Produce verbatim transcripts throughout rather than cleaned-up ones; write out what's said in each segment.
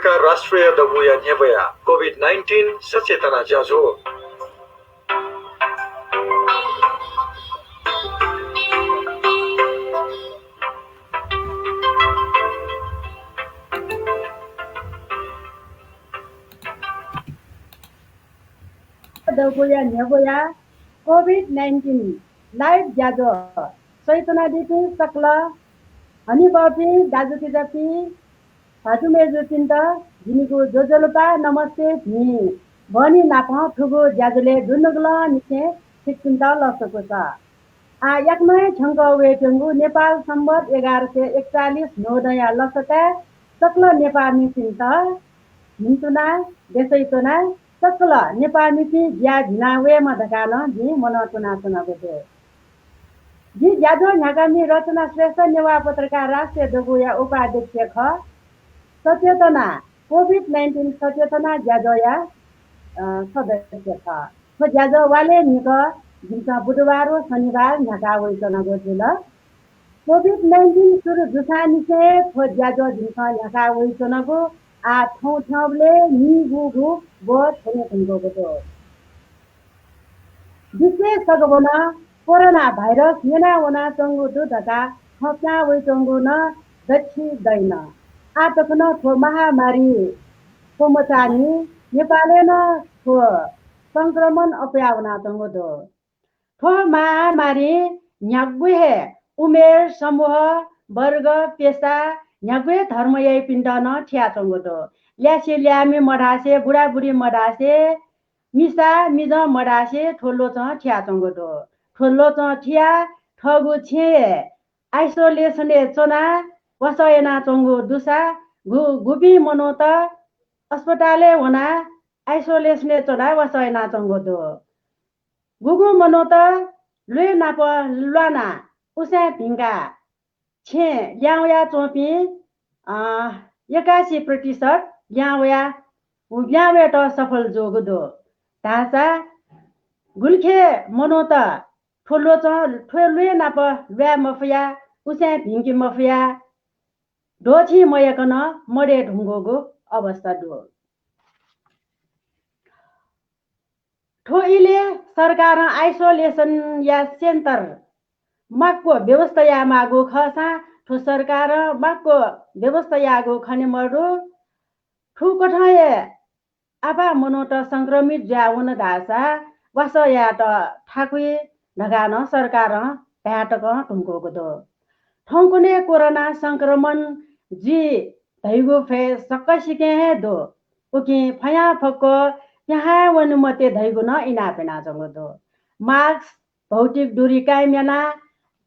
राष्ट्रिय दबूया न्ह्यब्वया कोभिड नाइन्टिन सचेतना ज्याझ्वः। दबूया न्ह्यब्वया कोभिड नाइन्टिन लाइभ ज्याझ्वः स्वयाच्वनादीपिं सकल हनेबहःपिं दाजुकिजापिं, भाजु-मय्जुपिन्त जिमिगु ज्वजलपा, नमस्ते भिं बहनी नापं थुगु ज्याझ्वलय् दुनुगलंनिसें छिकपिन्त लसकुस। आः याकनं हे थ्यंक वयेत्यंगु नेपाल संवत् एघार सय एकचालिस न्हूदँया लसताय् सकल नेपाःमिपिन्त भिन्तुना देशय् च्वना सकल नेपाःमिपिं ज्या भिना वयेमा धकाः नं जिं मनंतुनाच्वनागु दु। जि ज्याझ्वः न्ह्याकामि रचना श्रेष्ठ नेवाः पत्रकार राष्ट्रिय दबूया उपाध्यक्ष खः। सचेतना, कोभिड नाइन्टिन सचेतना ज्याझ्वःया, अ, सदस्य खः। थ्व ज्याझ्वः वालय् न्हिक जिमिसं बुधबार व शनिबार न्ह्याका वइच्वनागु जुल। कोभिड नाइन्टिन सुरु जूसांनिसें थ्व ज्याझ्वः जिमिसं न्ह्याका वइच्वनागु आः थौं थ्यंबलय् नीगूगु ब्व थ्यने धुंकूगु दु। विश्वय् सगबनं कोरोना भाइरस न्यना वनाच्वंगु दु धकाः खँ पिहां वइच्वंगु नं दच्छि दइन। आः तक नं थ्व महामारी क्वमचाःनि नेपालय् नं थ्व संक्रमण अप्वया वनाच्वंगु दु। थ्व महामारीं न्ह्यागु हे उमेर, समूह, वर्ग, पेसा, न्ह्यागु हे धर्म याइपिन्त नं थियाच्वंगु दु। ल्यासे ल्याय्म्ह मधासे, बुढाबुढी मधासे, मिसा मिजं मधासे थ्व ल्वचं थियाच्वंगु दु। थ्व ल्वचं थियाः थःगु छेँय् आइसोलेसनय् च्वनाः वासः यानाच्वंगु दुसा गु-, गुपिं मनूत अस्पतालय् वनाः आइसोलेसनय् च्वनाः वासः यानाच्वंगु दु। गुगु मनूत ल्वय् नाप ल्वानाः उसाँय् भिंकाः छेँ लिहां वयाच्वंपिं, अ, एकासी प्रतिशत लिहां वया, लिहां वयेत सफल जूगु दु। धाःसा गुलिखे मनूत थ्व ल्वचं, थ्व ल्वय् नाप ल्वाये मफयाः, उसाँय् भिंके मफयाः, द्वःछि मयाकनं मदये धुंकूगु अवस्था दु। थ्व इलय् सरकारं आइसोलेसनया सेन्टर माक्व व्यवस्था यायेमाःगु खःसां थ्व सरकारं माक्व व्यवस्था याःगु खने मदु। थुकथं हे आपाः मनूत संक्रमित जुयाः वन धाःसा वासः यायेत थाकुइ धकाः नं सरकारं धाये तकं धुंकूगु दु। थौंकन्हय् कोरोना संक्रमण जुइ धइगु भ्वय् सकसिकें हे दु। उकिं फयांफक्व पिहां वने मते धइगु नं इनाप यानाच्वंगु दु। मास्क, भौतिक दूरी कायम यानाः,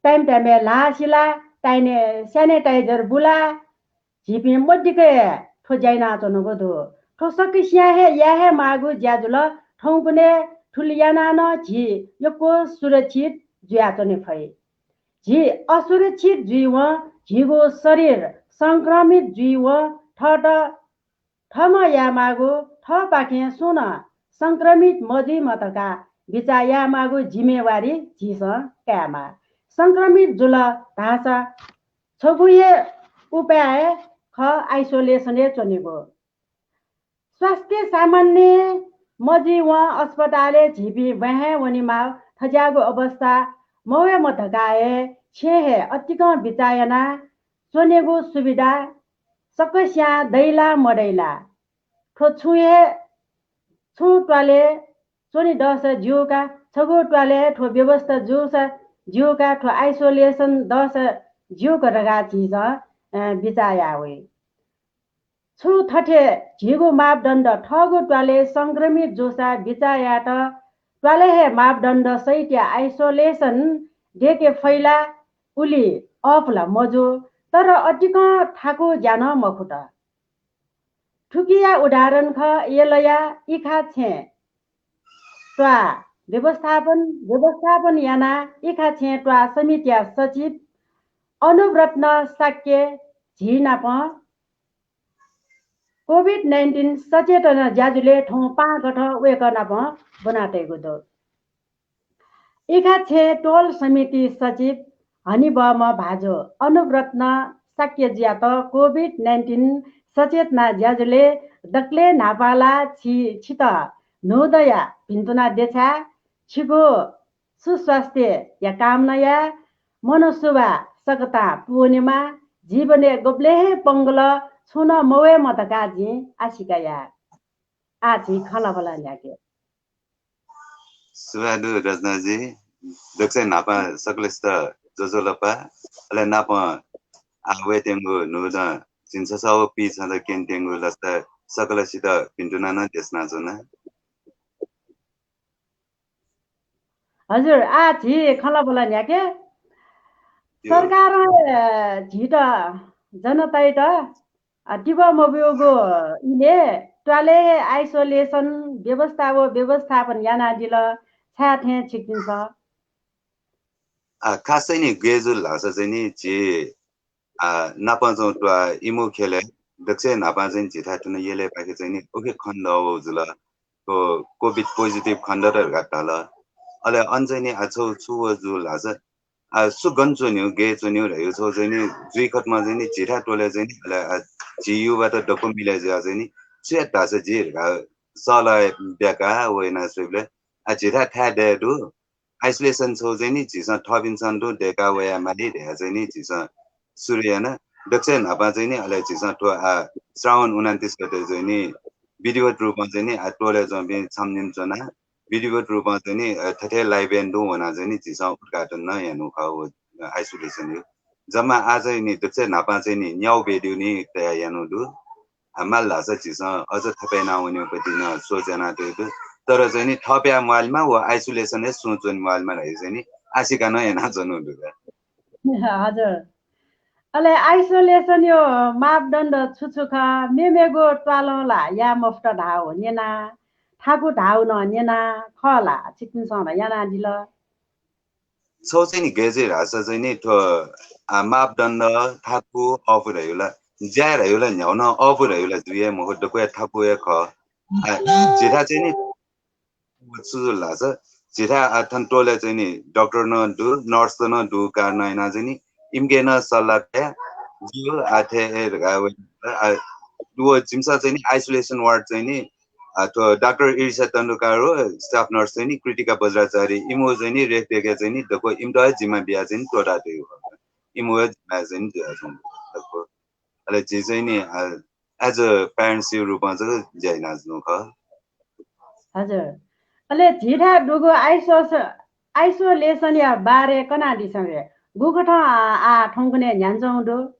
time time य् ल्हाः सिलाः, ताइने sanitizer बुलाः, झीपिं मदिक्क हे थ्व ज्या यानाच्वनागु दु। थ्व सकसियां हे याये हे माःगु ज्या जुल। थौंकन्हय् थुलि यानाः नं झी यक्व सुरक्षित जुयाच्वने फइ। झी असुरक्षित जुइवं झीगु शरीर संक्रमित जुइवं थःत थम्हं यायेमाःगु, थःपाखें सुं नं संक्रमित मजुइमा धकाः बिचाः यायेमाःगु जिम्मेवारी झीसं कायेमाः। संक्रमित जुल धाःसा छगू हे उपाय खः, आइसोलेसनय् च्वनेगु। स्वास्थ्य सामान्य मजुइवं अस्पतालय् झीपिं ब्वाँय् हे वनेमाः। थज्याःगु अवस्था मवयेमा धकाः हे छेँय् हे अतिकं बिचाः यानाः च्वनेगु सुविधा सकसियां दइ ला मदइ ला? थ्व छुं हे, छुं त्वालय् च्वने दःसा ज्यू का, छगू त्वालय् थ्व व्यवस्था जूसा ज्यू का, थ्व आइसोलेसन दःसा ज्यू का धकाः झीसं, अ, बिचाः याः वइ। छु थथे झीगु मापदण्ड थःगु त्वालय् संक्रमित जूसा बिचाः यायेत त्वालय् हे मापदण्ड सहितया आइसोलेसन दयेके फइ ला? उलि अःपु ला मजू, तर अतिकं थाकु ज्या नं मखुत। थुकिया उदाहरण खः यलया इखा छेँ त्वाः व्यवस्थापन, व्यवस्थापन यानाः इखा छेँ त्वाः समितिया सचिव अनुप रत्न शाक्य झी नाप कोभिड नाइन्टिन सचेतना ज्याझ्वलय् थौं पाहां कथं वय्कः नाप ब्वनातयागु दु। इखा छेँ टोल समिति सचिव हनेबहःम्ह भाजु अनुप रत्न शाक्यजुयात कोभिड नाइन्टिन सचेतना ज्याझ्वलय् दकलय् न्हापां ला छि छित न्हूदँया भिन्तुना देछाये। छिगु सुस्वास्थ्यया कामना याये। मनसुवा सकतां पूवनेमा। जीवनय् गुबलें हे पंगः छुं नं मवयेमा धकाः जिं आशिका याये। आः झी खँल्हाबल्हा न्ह्याके। सुभाय् दु रचनाजी। दकलय् न्हापां सकलसित ज्वजलपा। अले नापं आः वयेत्यंगु न्हूदँ झिंछसः व पीछदँ क्यनेत्यंगु लसताय् सकलसित भिन्तुना नं देछानाच्वना। हजुर, आः झी खँल्हाबल्हा न्ह्याके। सरकारं, अ, झीत जनताइत, अ, तिबः मब्यूगु इलय् त्वालय् isolation व्यवस्था व व्यवस्थापन यानादिल, छाय् थें छिकपिन्सं? आ, खास चाहिँ नि गय् जुल धाःसा चाहिँ नि झी, आ, नापं च्वं त्वाः इमु ख्यलय् दकलय् न्हापां चाहिँ झीथाय् थन यलय् पाखे चाहिँ नि उखे खनेदः वःगु जुल। थ्व COVID positive खनेदत धकाः धाल। अले अन चाहिँ नि आ छगू छु वःगु जुल धाःसा, आ, सु गन च्वन्यु, गय् च्वन्यु धयागु छगू चाहिँ नि जुइखतमा चाहिँ नि झीथाय् त्वलय् चाहिँ नि अले, आ, झी युवात दक्व मिले जुयाः चाहिँ नि छु यात धाःसा झी धकाः सल्लाह ब्याका वयाना स्वयेबलय्, आ, झीथाय् थाय् दये दु। Isolation छगू चाहिँ नि झीसं थःपिन्सं तुं दय्का वये माली धयाः चाहिँ नि झीसं सुरु याना। दकलय् न्हापां चाहिँ नि अले झीसं थ्व, आ, श्रावण उनन्तिस गते चाहिँ नि विधिवत रूपं चाहिँ नि, आ, त्वलय् च्वंपिं छम्ह निम्ह च्वना विधिवत रूपं चाहिँ नि, अ, थथे live यानातुं वनाः चाहिँ नि झीसं उद्घाटन नं यानु खः व, अ, isolation यु। जम्मा आ चाहिँ नि दकलय् न्हापां चाहिँ नि न्यागू bed यु नि तयार यानु दु। आ, माल धाःसा झीसं अझ थप याना वनेगु पति नं सोच यानातयागु दु। तर चाहिँ नि थप याये म्वालेमा व isolation य् सुं च्वने म्वालेमा धयागु चाहिँ नि आशिका नं यानाच्वनु दु का। हजुर। अले isolation यो मापदण्ड छु छु खः? मेमेगु त्वालं ला याये मफुत धाःगु न्यना, थाकु धाःगु नं न्यना, खः ला? छिकपिन्सं ला यानादिल। छगू चाहिँ नि गय् जुइ धाःसा चाहिँ नि थ्व, आ, मापदण्ड थाकु अःपु धयागु ला, ज्या धयागु ला न्ह्यागु नं अःपु धयागु ला जुइ हे मखु, दक्व हे थाकु हे खः। आ, झीथाय् चाहिँ नि छु जुल धाःसा झीथाय्, आ, थन त्वलय् चाहिँ नि डाक्टर नं दु, नर्स नं दु, कारणं यानाः चाहिँ नि इमिके नं सल्लाह तया जु, आ, थथे हे धकाः वया, आ, व जिमिसं चाहिँ नि isolation ward चाहिँ नि, आ, थ्व डाक्टर इरिसा तण्डुकार व staff nurse चाहिँ नि कृतिका बज्राचार्य इमिगु चाहिँ नि रेखदेखय् चाहिँ नि दक्व इमित हे जिम्मा बियाः चाहिँ नि त्वःतातयागु खः। इमिगु हे जिम्माय् चाहिँ नि जुयाच्वंगु दक्व। अले झी चाहिँ नि, आ, as a parents यु रूपं जक ज्या यानाच्वनु खः। हजुर। अले झीथाय् दुगु आइसोस-, isolation या बारे कनादिसँ रे। गुकथं आ, आ थौंकन्हय् न्ह्यानाच्वंगु दु?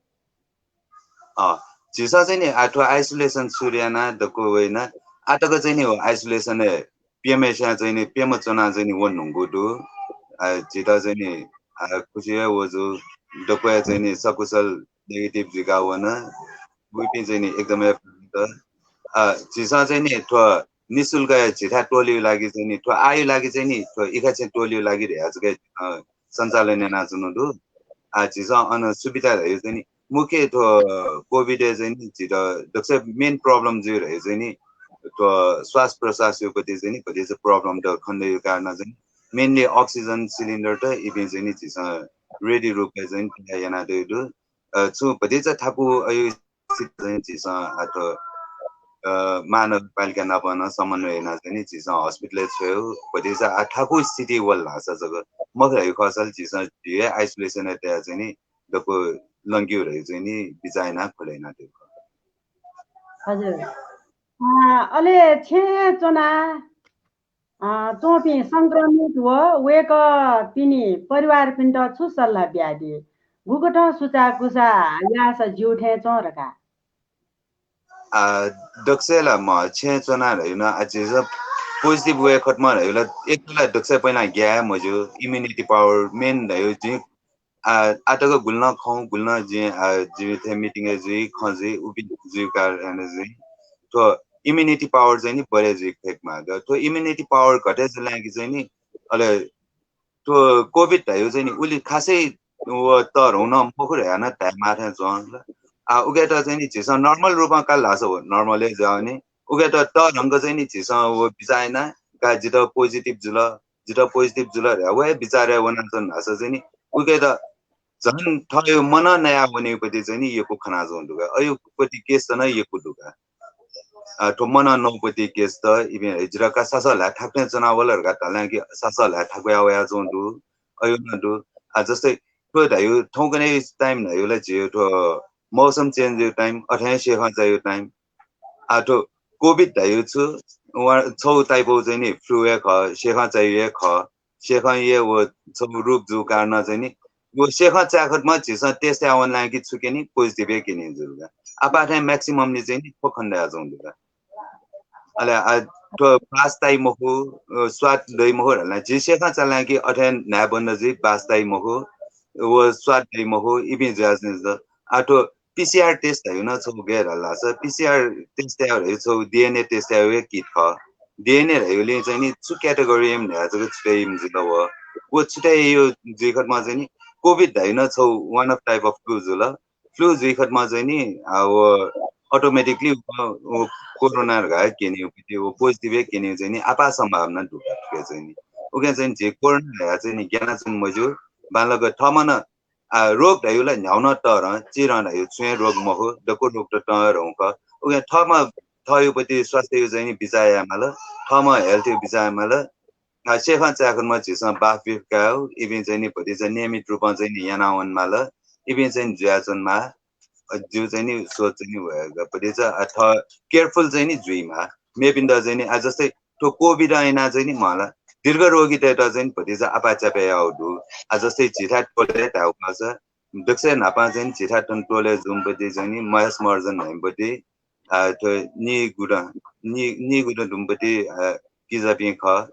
अ, झीसं चाहिँ नि आ थ्व isolation सुरु याना दक्व वइना आ तक चाहिँ नि व isolation य् प्यम्हय्सिया चाहिँ नि प्यम्ह च्वना चाहिँ नि वने धुंकू दु। आ, झीत चाहिँ नि, आ, खुसी हे व जु, दक्वया चाहिँ नि सकुशल negative जुइका वन। वइपिं चाहिँ नि एकदमै, आ, झीसं चाहिँ नि थ्व निशुल्क हे झीथाय् त्वःलिउ लागि चाहिँ नि थ्व आयु लागि चाहिँ नि थ्व इखाछेँ त्वःलिउ लागि धया जक, अ, सञ्चालन यानाच्वनु दु। आ, झीसं अन सुविधा धयागु चाहिँ नि मुख्य थ्व COVID य् चाहिँ नि झीत दक्वसिबय् main problem जुइ धयागु चाहिँ नि थ्व श्वास प्रश्वास युपति चाहिँ नि भतिचा problem त खनेदयु कारण चाहिँ नि mainly oxygen cylinder त इपिं चाहिँ नि झीसं ready रूपय् चाहिँ नि तयार यानातयु दु। अ, छुं भतिचा थाकु अयु स्थिति चाहिँ झीसं आ थ्व, अ, महानगरपालिका नाप नं समन्वय याना चाहिँ नि झीसं hospital य् छ्वयु भतिचा आ थाकु स्थिति वल धाःसा जक मखु धयागु खःसा ला झीसं झी हे isolation य् तया चाहिँ नि दक्व लंकेउ धयागु चाहिँ नि बिचाः याना खोले यानातयु खः। हजुर। अ, अले छेँय् च्वना, अ, च्वंपिं संक्रमित व वय्कःपिनि परिवारपिन्त छु सल्लाह बियादी? गुकथं सुचाःकुसाः याःसा ज्यू थें च्वं धकाः? आ, दक्वसिबय् ला म छेँय् च्वना धयागु नं आ झीसं positive वये खतमा धयागु ला एक ला दक्वसिबय् पहिला ग्याये मज्यू, immunity power main धयागु झी आ, आ तक गुलि नं खँ, गुलि नं जिं, आ, जिं थथे meeting य् जुइ, खँ जुइ, उपिं जुइ कारण जुइ। थ्व immunity power चाहिँ नि बढे जुइ फय्केमाः। थ्व immunity power घटे जुल कि चाहिँ नि, अले थ्व COVID धयागु चाहिँ नि उलि खासै व तःधंगु नं मखु धयाः नं धायेमाः थें च्वं। आ, उकेत चाहिँ नि झीसं normal रूपं काल धाःसा व normal हे जुयावनी। उकेत तःधंक चाहिँ नि झीसं व बिचाः याना का जितः positive जुल, जितः positive जुल धयाः व हे बिचारय् वनाच्वन धाःसा चाहिँ नि उकेत झन थःयो मनं नया वनेपति चाहिँ नि यक्व खनाजूगु दु का। अयुपति case त नं यक्व दु का। आ, थ्व मनं नौपति case त इपिं जिरका सासः ल्हाये थाकुथें च्वनावल धकाः धालां कि सासः ल्हाये थाकुया वयाजूगु दु। अयु नं दु। आ, जस्तै थ्व धायु थौंकन्हय् time धायु ला झी थ्व मौसम change यु time, अथें सेखं चायु time। आ, थ्व COVID धायु छु, वा, छौ type of चाहिँ नि flu हे खः, सेखं चायु हे खः। सेखं हे व छौ रूप जू कारणं चाहिँ नि, व सेखं चाय् खतमा झीसं test यावं लाय् कि छु क्यनी, positive हे क्यनी जुल का। आपाथें maximum नि चाहिँ नि थ्व खण्डया जूगु दु का। अले आ, थ्व बास ताइ मखु, अ, स्वाद दइ मखु धालां, झी सेखं चालां कि अथें न्हाय् बन्द जुइ, बास ताइ मखु, व स्वाद दइ मखु, इपिं जुया चाहिँ नि। आ, थ्व PCR test धायु नं छौ गय् धाल धाःसा, PCR test यायु धायु छौ DNA test यायु हे kit खः। DNA धायुलिं चाहिँ नि छु category य् धया जक छुट्याइम जुल व। व छुट्याइयु जुइ खतमा चाहिँ नि COVID धायु नं छौ one of type of flu जुल। Flu जुइ खतमा चाहिँ नि, आ, व automatically व, व corona धकाः क्यनीपति, व positive हे क्यनी चाहिँ नि आपाः सम्भावना दु का थुके चाहिँ नि। उके चाहिँ नि झी corona धया चाहिँ नि ग्याना चाहिँ मज्यू, बांलाक थःम्हं नं आ, रोग धायु ला न्ह्याउन तःधं, चिधं धायु छुं हे रोग मखु, दक्व रोग त तःधं खः। उकिं थःम्हं थःयुपति स्वास्थ्ययु चाहिँ नि बिचाः यायेमाल, थःम्हं health यु बिचाः यायेमाल। आ, सेखं चाय् खतमा झीसं बाफ बिफ कायु, इपिं चाहिँ नि भतिचा नियमित रूपं चाहिँ नि याना वनेमाल, इपिं चाहिँ नि जुयाच्वनेमाः। अ, ज्यू चाहिँ नि सोच चाहिँ नि वय्‌क भतिचा, अ, थः careful चाहिँ नि जुइमाः। मेपिन्त चाहिँ नि, आ, जस्तै थ्व COVID याना चाहिँ नि मला दीर्घ रोगीतय्‌त चाहिँ नि भतिचा आपाः च्यापे याउ दु। आ, जस्तै झीथाय् टोले धाउ खःसा, दक्वसिनं न्हापां चाहिँ नि झीथाय् थन टोले जूम्पति चाहिँ नि महेश महर्जन धाइम्पति, आ, थ्व निगुदँ, नि-, निगुदँ दुम्पति, आ, किजापिं खः।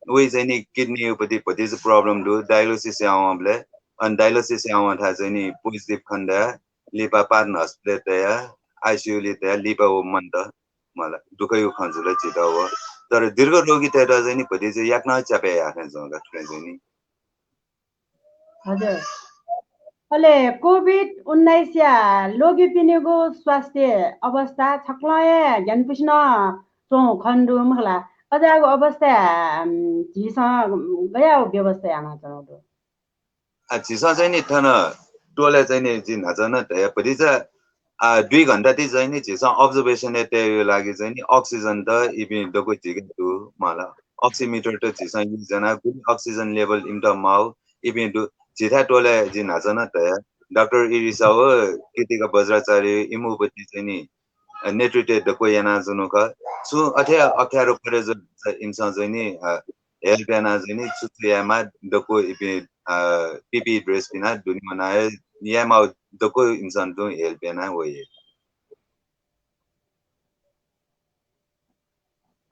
उइ चाहिँ नि kidney उपति भतिचा problem दु, dialysis यावंबलय्, अनि dialysis यावं थाय् चाहिँ नि positive खनेदया, लिपा पाटन hospital तया, ICU लि तया, लिपा व मन्त, मला दुःखयु खँ जुल झीत व। तर दीर्घ रोगीतय्‌त चाहिँ नि भतिचा याकनं च्यापे याथें जुल का थुके चाहिँ नि। हजुर। अले COVID उन्नाइसया लोगीपिनिगु स्वास्थ्य अवस्था छक्लं हे ग्यानापुसे नं च्वं खने दु मखु ला। अज्याःगु अवस्था, अम, झीसं गयाउ व्यवस्था यानाच्वनाउ दु? आ, झीसं चाहिँ नि थन टोले चाहिँ नि जि न्हाचः नं धया भतिचा, आ, दुई घण्टा ति चाहिँ नि झीसं observation य् तयेयु लागि चाहिँ नि oxygen त इपिं दक्व झीके दु मला। Oximeter त झीसं use याना, गुलि oxygen level इमित माउ, इपिं दु। झीथाय् टोले जि न्हाचः नं धया, डाक्टर इरिसा व कृतिका बज्राचार्य इमुपति चाहिँ नि, अ, नेतृत्व दक्व यानाच्वनु खः। छुं अथे अप्ठ्यारो परे जु इमिसं चाहिँ नि, अ, help याना चाहिँ नि छु छु यायेमाः दक्व इपिं, अ, PPE dress पिना दुने वना हे यायेमाः दक्व इमिसं तुं help याना वइ।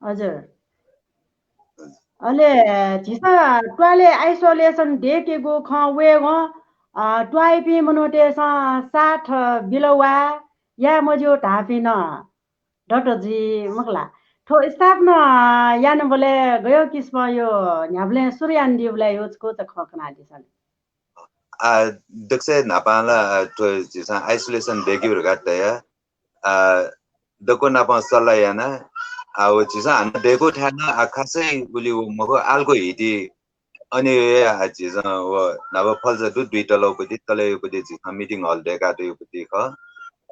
हजुर। अले झीसं त्वालय् isolation दयेकेगु खँ वयेवं, अ, त्वाइपिं मनूतय्‌सं साथ बिल वा याये मज्यू धाःपिं नं दत जुइ मखु ला। थ्व स्थापना यानाबलय् गय् किसिमं यो न्ह्याबलें सुरु यानादीबलय् यो छकूचा खँ कनादिसँ। आ, दक्वसिनं न्हापां ला, आ, थ्व झीसं isolation दयेकेगु धकाः तया, आ, दक्व नाप सल्लाह याना, आ, व झीसं हानं दयेकूथाय् नं, आ, खासै उलि व मखु, आलको हिति अनि हे, आ, झीसं व न्हापा फल्चा दु, दुई तलाउपति, तलय्‌युपति झीसं meeting hall दयेकातःयुपति खः।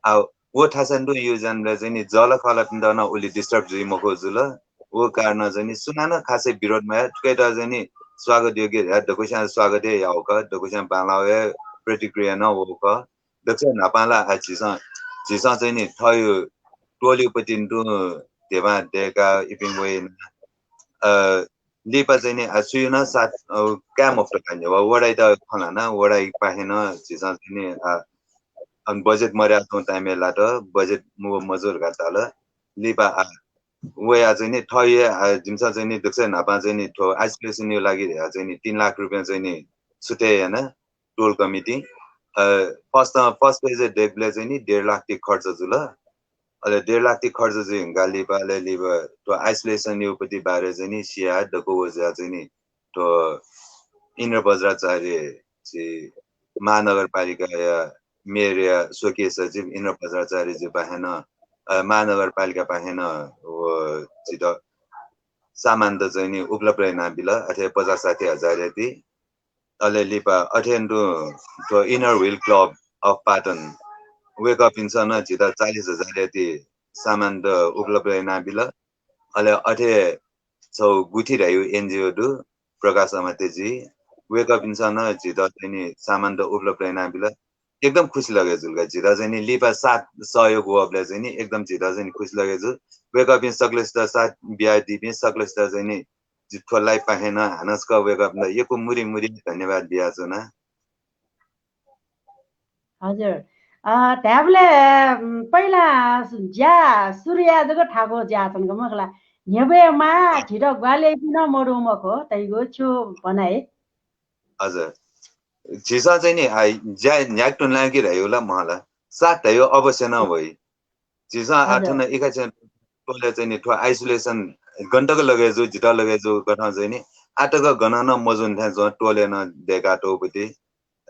आ, व थासं तुं use यानाबलय् चाहिँ नि जःलाखःलापिन्त नं उलि disturb जुइ मखु जुल। व कारणं चाहिँ नि सुनानं खासै विरोध मयाः, थुकेत चाहिँ नि स्वागत योग्य धया दक्वसिनं स्वागत हे याउ खः, दक्वसिनं बांलाउ हे प्रतिक्रिया नं वउ खः। दक्वसिनं न्हापां ला, आ, झीसं, झीसं चाहिँ नि थःयु टोलीपतिं तुं ध्यबा दयेका इपिं वइन। अ, लिपा चाहिँ नि, आ, सुयानं साथ, अ, काये मफुत का न्ह्यः वडाइत खँ ल्हाना, वडाइपाखें नं झीसं चाहिँ नि, आ, अन budget मर्यातुं time य् लात, budget मु-, मजुर का ताल। लिपा, आ, वया चाहिँ नि थः हे, आ, जिमिसं चाहिँ नि दक्वसिनं न्हापां चाहिँ नि थ्व isolation यु लागि धया चाहिँ नि तीन लाख रुपियाँ चाहिँ नि छुट्याइ याना टोल कमिटी। अ, first, first phase य् दयेकबलय् चाहिँ नि डेढ लाख ति खर्च जुल। अले डेढ लाख ति खर्च जुइ धुंकाः लिपा, अले लिपा थ्व isolation युपति बारे चाहिँ नि सिया दक्व वज्या चाहिँ नि थ्व इन्द्र बज्राचार्य झी महानगरपालिकाया मेयरया स्वकीय सचिव इन्द्र बज्राचार्यजुपाखें नं, अ, महानगरपालिकापाखें नं व झीत सामान त चाहिँ नि उपलब्ध यानाबिल, अथे पचास साठी हजारया ति। अले लिपा अथें तुं थ्व Inner Wheel Club of Patan, वय्कःपिन्सं नं झीत चालिस हजार याति सामान त उपलब्ध यानाबिल। अले अथे छौ गुथि धाइउ एनजिओ दु, प्रकाश अमात्यजी, वय्कःपिन्सं नं झीत चाहिँ नि सामान त उपलब्ध यानाबिल। एकदम खुसी लगे जुल का झीत चाहिँ नि लिपा साथ सहयोग वःबलय् चाहिँ नि एकदम झीत चाहिँ नि खुसी लगे जु। वय्कःपिं सकलेसित साथ बियादीपिं सकलेसित चाहिँ नि जि थ्व live पाखें नं हानं छकः वय्कःपिन्त यक्व मुरी मुरी धन्यवाद बियाच्वना। हजुर। अ, धायेबलय्, उम्, पहिला ज्या सुरु याये जक थाकु ज्या च्वंक मखु ला, न्ह्यब्वयेमाः झीत ग्वाहालि याइपिं नं मदु मखु, धइगु छु भनाइ? हजुर। झीसं चाहिँ नि, आ, ज्या न्ह्याक तुं लाय्के धइउ ला महला, साथ धइउ अवश्य नं वइ। झीसं आः हजुर। थन इखा चाहिँ टोले चाहिँ नि थ्व isolation गन तक लगे जु, जितः लगे जु गथं चाहिँ नि आः तक गनं नं मजूनि थें च्वं, टोले नं दय्का तोपति।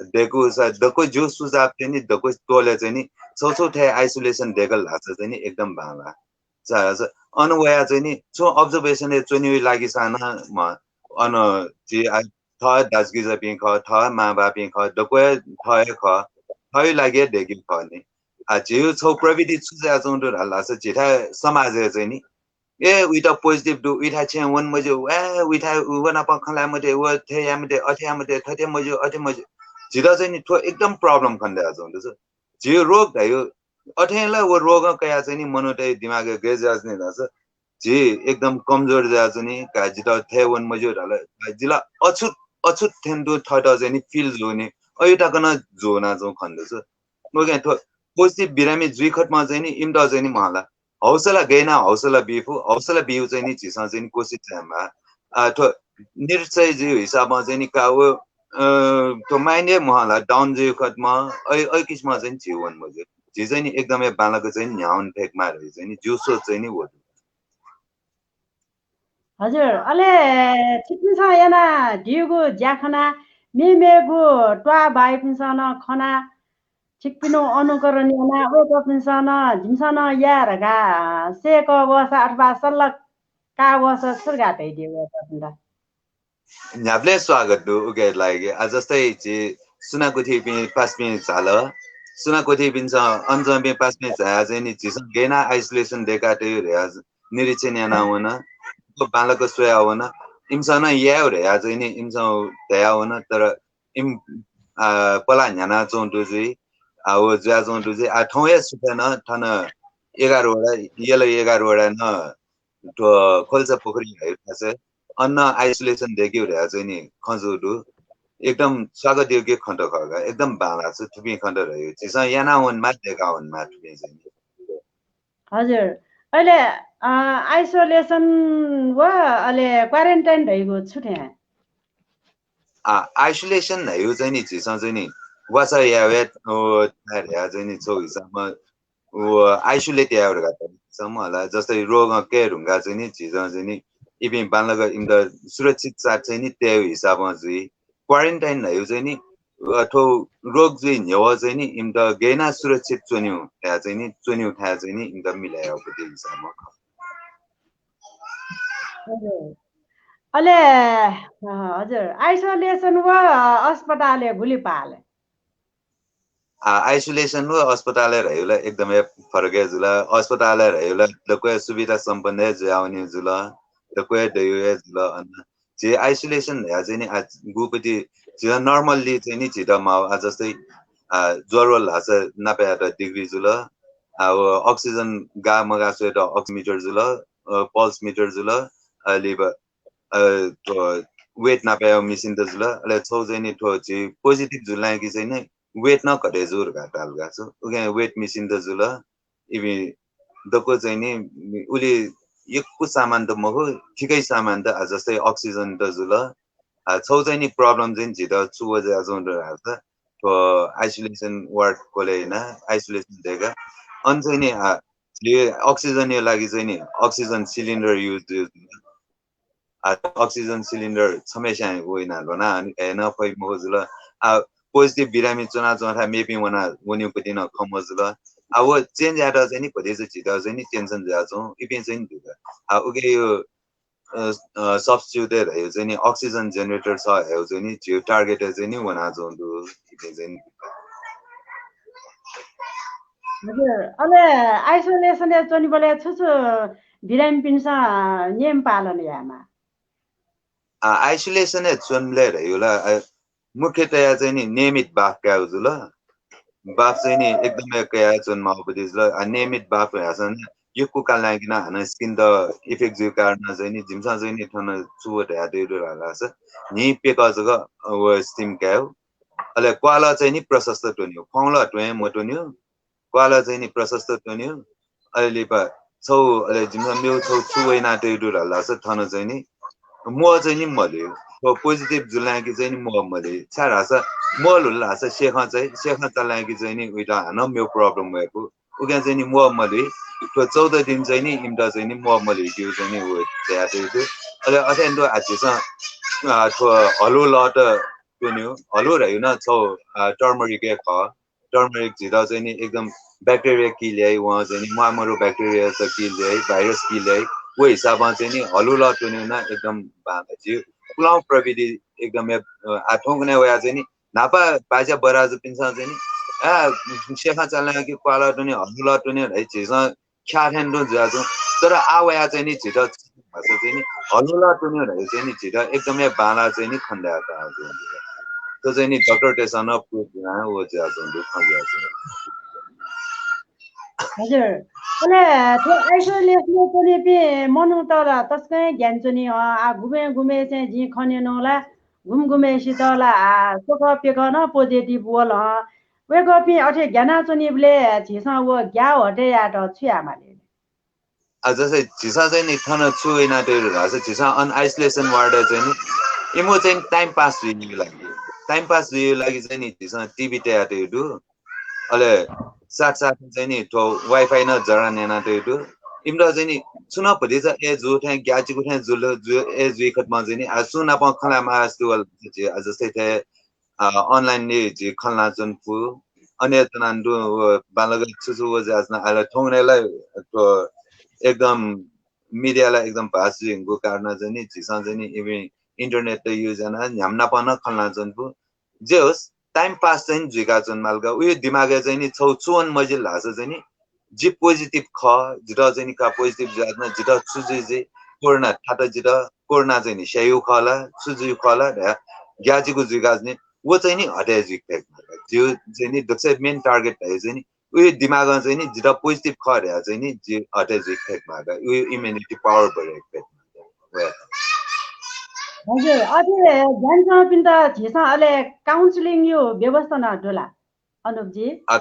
दय्कूसा दक्व ज्यू सुझाव चाहिँ नि दक्व टोले चाहिँ नि छौ छौ थें isolation दय्कल धाःसा चाहिँ नि एकदम बांला। चा-, चा-, अन वया चाहिँ नि छौ observation य् च्वनेउ लागि सां नं म-, अन झी आ-, थः दाजुकिजापिं खः, थः मांबापिं खः, दक्व हे थः हे खः, थःउ लागि हे दय्केउ खः नि। आ, झीउ छौ प्रविधि छु जुयाच्वं दु धाल धाःसा झीथाय् समाजय् चाहिँ नि, ए, उइत positive दु, उइथाय् छेँ वने मज्यू, ए, उइथाय् उ व नाप खँ ल्हाये मते, व थथे याये मते, अथे याये मते, थथे मज्यू, अथे मज्यू। झीत चाहिँ नि थ्व एकदम problem खने दयाच्वं दु। झीउ रोग धइउ, अथें ला व रोगं कयाः चाहिँ नि मनूतय् दिमागय् गय् जुयाच्वनी धाःसा, झी एकदम कमजोर जुयाच्वनी, का जितः थथे वने मज्यू धाल, का जि ला अछुत, अछुत थें तुं थःत चाहिँ नि feel जूनि, अयु तक नं जूनाच्वं खने दु। उकिं थ्व positive बिरामी जुइ खतमा चाहिँ नि इमित चाहिँ नि महला हौसला गय् याना हौसला बी फु, हौसला बीउ चाहिँ नि झीसं चाहिँ नि कोसिस यायेमाः। आ, थ्व निरुत्साही जुइउ हिसाबं चाहिँ नि का व, अ, थ्व mind हे महला down जुइउ खतमा, अयु, अयु किसिमं चाहिँ नि झी वने मज्यू। झी चाहिँ नि एकदम हे बांलाक चाहिँ नि न्ह्यावन फेकमाः धइउ चाहिँ नि जिउ सोच चाहिँ नि व दु। हजुर, अले छिकपिन्सं यानादीगु ज्या खना, मेमेगु त्वाः बाइपिन्सं नं खना, छिकपिनिउ अनुकरण याना वय्कःपिन्सं नं जिमिसं नं याये धकाः सय्कः वःसा अथवा सल्लाह का वःसा छु धकाः धयादिया वय्कःपिन्त? न्ह्याबलें स्वागत दु उके लागि। आ, जस्तै झी सुनाकुथिपिं पासापिं झाल, सुनाकुथिपिन्सं अन च्वंपिं पासापिं झाया चाहिँ नि झीसं गय् याना isolation दय्का तयु धया निरीक्षण याना वन, बांलाक स्वया वन। इमिसं नं यायु धया चाहिँ नि इमिसं धया वन, तर इमि, आ, पला न्ह्यानाच्वं दु जुइ, आ, व जुयाच्वं दु जुइ। आ, थौं हे सुथय् नं थन एघार वडा, यल एघार वडा नं थ्व खोल्चा पोखरी धाइउ थासय् अन isolation दय्केउ धया चाहिँ नि खँ जू दु। एकदम स्वागत योग्य खँत खः का, एकदम बांलाः छु थुपिं खँत धइउ। झीसं याना वनेमाः, दय्का वनेमाः थुपिं चाहिँ नि। हजुर, अले, अ, isolation व अले quarantine धइगु छु थें? आ, isolation धइउ चाहिँ नि झीसं चाहिँ नि वासः याये, ओ, थाय् धया चाहिँ नि छौ हिसाबमा व isolate याये धकाः त सम्म होला। जस्तै रोगं कये धुंकाः चाहिँ नि झीसं चाहिँ नि इपिं बांलाक इमित सुरक्षित साथ चाहिँ नि तयेउ हिसाबं जुइ। Quarantine धइउ चाहिँ नि, अ, थ्व रोग जुइ न्ह्यवः चाहिँ नि इमित गय् याना सुरक्षित च्वनेउ थाय् चाहिँ नि, च्वनेउ थाय् चाहिँ नि इमित मिले याउपति हिसाबं खः। हजुर। अले, अ, हजुर, isolation व अस्पतालय् गुलि पाल? आ, isolation व अस्पतालय् धइउ ला एकदम हे फरक हे जुल। अस्पतालय् धइउ ला दक्व हे सुविधा सम्पन्न हे जुयावनी जुल, दक्व हे दयु हे जुल। अन झी isolation धया चाहिँ नि आ, गुपति झी normally चाहिँ नि झीत माउ, आ, जस्तै, आ, ज्वर व ल्हासा नापयात degree जुल, आ, व oxygen गा मगा स्वयेत oximeter जुल, अ, pulse meter जुल, अ, लिब-, अ, थ्व weight नापयाउ machine त जुल, अले छौ चाहिँ नि थ्व झी positive जुल कि चाहिँ नि weight नं घटे जू धकाः धाल का छु। उकिं weight machine त जुल, इपिं दक्व चाहिँ नि उलि यक्व सामान त मखु, ठिकै सामान त, आ, जस्तै oxygen त जुल। आ, छौ चाहिँ नि problem चाहिँ झीत छु वजह जुल धाःसा थ्व isolation ward खोले याना isolation दय्का। अन चाहिँ नि, आ, झी oxygen या लागि चाहिँ नि oxygen cylinder use, use आ, oxygen cylinder छम्हेस्यां वइना ल्ह्वना, अनि हे नं फइ मखु जुल। आ, positive बिरामी च्वनाच्वंथाय् मेपिं वना वनेउपति नं खँ मजुल। आ, व change यायेत चाहिँ नि भतिचा झीत चाहिँ नि tension जुयाच्वं, इपिं चाहिँ नि दुःख। आ, उके यो अ, अ, substitute धयागु चाहिँ नि oxygen generator छ धयागु चाहिँ नि झीगु target चाहिँ नि वनाच्वंगु दु। इपिं चाहिँ नि हजुर, अले isolation-य् च्वनीबलय् छु छु बिरामीपिन्सं नियम पालन यायेमाः? आ, isolation-य् च्वनीबलय् धयागु ला, अ, मुख्यतया चाहिँ नि नियमित बाफ कायेगु जुल। बाफ चाहिँ नि एकदमै कयाः च्वनेमाःगु जुल। आ, नियमित बाफ याःसा नि यक्व काल लागिं हानं skin-त effect जुइगु कारणं चाहिँ नि जिमिसं चाहिँ नि थन छु व धयातयागु धाःसा न्हि प्यकः जक, अ, व steam कायेगु। अले क्वालः चाहिँ नि प्रशस्त त्वनेगु, ख्वाउँलः त्वँय् मत्वनेगु। क्वालः चाहिँ नि प्रशस्त त्वनेगु। अले लिपा छगू, अले जिमिसं मेगु छगू छु व यानातयागु धाःसा थन चाहिँ नि म्वः चाहिँ नि मल्हुइ। थ्व positive जुल कि चाहिँ नि म्वः मल्हुइ। छाय् धाःसा म्वः ल्हुल धाःसा सेखं चाहिँ, सेखं चाल कि चाहिँ नि उइत हानं मेगु problem वयेफु। उकिं चाहिँ नि म्वः मल्हुइ। थ्व चौध दिन चाहिँ नि इमित चाहिँ नि म्वः मल्हुइकेगु चाहिँ नि व धयातयागु दु। अले अथें तुं आ झीसं, अ, थ्व हलुलःत त्वनेगु। हलुलः धयागु नं छगू, अ, turmeric हे खः। Turmeric झीत चाहिँ नि एकदम bacteria kill याइ, वं चाहिँ नि म्वाःमदु bacteria त kill याइ, virus kill याइ। व हिसाबं चाहिँ नि हलुलः त्वनेगु नं एकदम बांला। झी पुलांगु प्रविधि एकदम, अ, आ थौंकन्हय् वयाः चाहिँ नि न्हापा बाज्या बराजुपिन्सं चाहिँ नि, आ, सेखं चाल कि क्वालः त्वने, हलुलः त्वने धइ झीसं ख्याः थें तुं जुयाच्वं। तर आः वयाः चाहिँ नि झीत भाषा चाहिँ नि हलुलः त्वनेगु धइ चाहिँ नि झीत एकदमै बांला चाहिँ नि खनेदयातःगु जुल। थ्व चाहिँ नि डाक्टरतय्सं नं proof यानाः व जुयाच्वंगु दु, खँ जुयाच्वंगु दु। हजुर, अले थ्व isolation-य् च्वनीपिं मनूत ला तसकं ग्यानाच्वनी। अँ, आ गुम्हय् गुम्हय् चाहिँ जिं खँ न्यनागु ला गुम्ह गुम्हय्सित ला आ स्वकः प्यकः नं positive वल। अँ, वय्कःपिं अथे ग्यानाच्वनीबलय् झीसं व ग्याः हटे यायेत छु यायेमाली? आ, जस्तै झीसं चाहिँ नि थन छु यानातयागु धाःसा झीसं अन isolation ward-य् चाहिँ नि इमिगु चाहिँ नि time pass जुइगु लागि, time pass जुइगु लागि चाहिँ नि झीसं TV तयातयागु दु। अले साथसाथै चाहिँ नि थ्व Wi-Fi नं जडान यानातयागु दु। इमित चाहिँ नि छुं नं भतिचा ए जू थें, ग्याःचिकु थें जुल, जु-, ए जुइ खतमा चाहिँ नि आ सुं नाप खँ ल्हायेमास्ति वल, आ, जस्तै थें अ, online-य् झी खँ ल्हानाच्वने फु। अन हे च्वनाः दु, व बांलाक छु छु व जुयाच्वन। अले थौंकन्हय् ला थ्व एकदम media ला एकदम fast जुइगु कारणं चाहिँ नि झीसं चाहिँ नि इमि internet त use यानाः न्ह्याम्ह नाप नं खँ ल्हानाच्वने फु। जे होस्, time pass चाहिँ नि जुइकाच्वनेमाल का। उयो दिमागय् चाहिँ नि छगू छु वने मजिल धाःसा चाहिँ नि जि positive खः, जितः चाहिँ नि का positive जुयाच्वन, जितः छु जुइ जुइ, कोरोना थात जितः, कोरोना चाहिँ नि स्याइगु खः ला, छु जुइगु खः ला धया ग्याःचिकु जुइका चाहिँ नि व चाहिँ नि हटे जुइक फेक माल। जिगु चाहिँ नि दक्वसिबय् main target धयागु चाहिँ नि उयो दिमागं चाहिँ नि जितः positive खः धया चाहिँ नि जि हटे जुइक फेक माल। उयो immunity power बढे फेक माल। वया। हजुर, अथे ग्यानाच्वंपिन्त झीसं अले counselling-या व्यवस्था नं दु ला? अनुपजी? आ,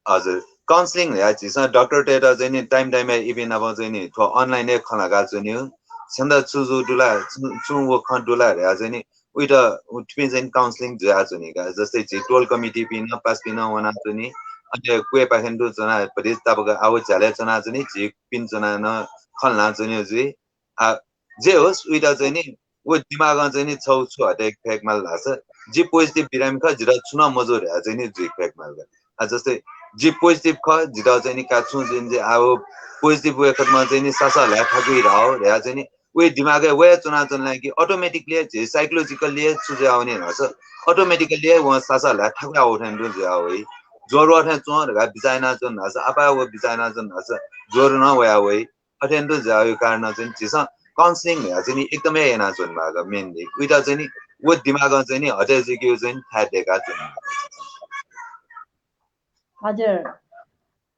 हजुर, counselling या झीसं डाक्टरतय्त चाहिँ नि time time-य् इपिं नाप चाहिँ नि थ्व online-य् खँ ल्हाकाच्वनेगु। छन्त छु जू दु ला, छु, छुं व खँ दु ला धया चाहिँ नि उइत, उ, थुपिं चाहिँ नि counselling जुयाच्वनी का। जस्तै झी टोल कमिटीपिं नं पासापिं नं वनाच्वनी। अले क्वय्पाखें तुं च्वनाः भतिचा तापाक आव झ्यालय् च्वनाच्वनी, झीपिं च्वनाः नं खँ ल्हानाच्वनेगु जुइ। आ, जे होस्, उइत चाहिँ नि व दिमागं चाहिँ नि छगू छु हटे फेक माल धाःसा जि positive बिरामी खः, जितः छुं नं मजू धया चाहिँ नि जुइक फेक माल का। आ, जस्तै जि positive खः, जितः चाहिँ नि का छुं जुइ नि जुइ, आ, व positive वये खतमा चाहिँ नि सासः ल्हाये थाकुइ धाः धया चाहिँ नि उयो दिमागय् वया च्वनाच्वन ला कि automatically हे झी psychologically हे छु जुयावनी धाःसा automatically हे वं सासः ल्हाये थाकुया वः थें तुं जुया वइ। ज्वर वः थें च्वं धकाः बिचाः यानाच्वन धाःसा, आपाः व बिचाः यानाच्वन धाःसा ज्वर नं वया वइ। अथें तुं जुयावइगु कारणं चाहिँ झीसं counselling धया चाहिँ नि एकदमै यानाच्वनेमाः का mainly। उइत चाहिँ नि व दिमागं चाहिँ नि हटे जुइकेगु चाहिँ नि थाय् दय्काच्वनेमाः। हजुर।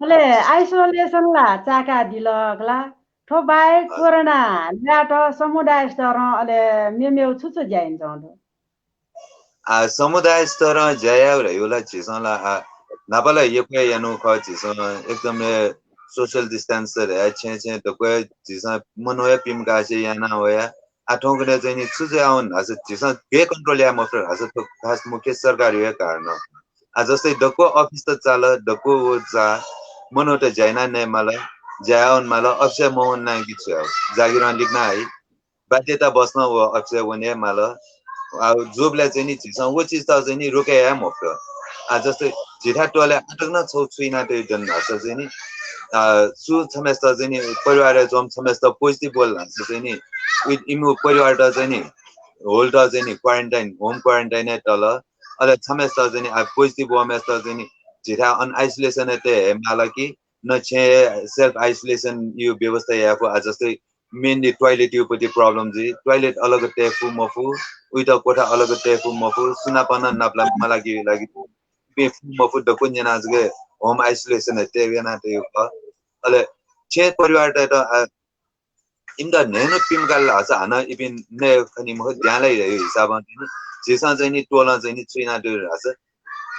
अले isolation ला चाय्कादिल ला, थ्व बाहेक कोरोना ल्यात समुदाय स्तरं अले मेमेगु छु छु ज्या यानाच्वंगु दु? आ, समुदाय स्तरं ज्या यायेगु धयागु ला झीसं ला, आ, न्हापा ला यक्व हे यानागु खः झीसं, एकदम हे social distance धया छेँय् छेँय् दक्व हे झीसं मनू हे पिम्हकासे याना वया। आ, थौंकन्हय् चाहिँ नि छु जुयावन धाःसा झीसं गय् control याये मफुत धाःसा थ्व खास मुख्य सरकारया हे कारणं। आ, जस्तै दक्व office त चाल, दक्व व जा, मनूत ज्या याना नये माल, ज्या यावन माल, office-य् मवन ला कि छु याव, जागिरं लिकना हइ। बाध्यता बसं व office-य् वने हे माल। आ, जूबलय् चाहिँ नि झीसं व चिजत चाहिँ नि रोके याये मफुत। आ, जस्तै झीथाय् टोलय् आःतक नं छगू छु यानातयागु दु धाःसा चाहिँ नि, आ, सु छम्हेसित चाहिँ नि परिवारय् च्वंम्ह छम्हेसित positive वल धाःसा चाहिँ नि इमु परिवारत चाहिँ नि होल्ट चाहिँ नि क्वारेन्टाइन, होम क्वारेन्टाइन तल। अले छम्हय्‌सित चाहिँ नि आ पोजिटिभ वःम्हय्‌सित चाहिँ नि झीथाय् अन आइसोलेसन तये हे माल कि न छेँ सेल्फ आइसोलेसन यु व्यवस्था याये फु। आ जस्तै मेनली टोयलेट यु पति प्रब्लम जुइ, टोयलेट अलग तये फु मफु, उइत कोठा अलग तये फु मफु, सुनापन नापला मलाकी लागि पे फु मफु दक्व न्यना जगे होम आइसोलेसन तये याना तयु खः। अले छेँ परिवारत आ इमित न्हय्‌न्हु पिम्काल धाःसा हानं इपिं नये खनी मखु, ज्याला हिसाबं चाहिँ नि झीसं चाहिँ नि टोलं चाहिँ नि छु यानातयु धाःसा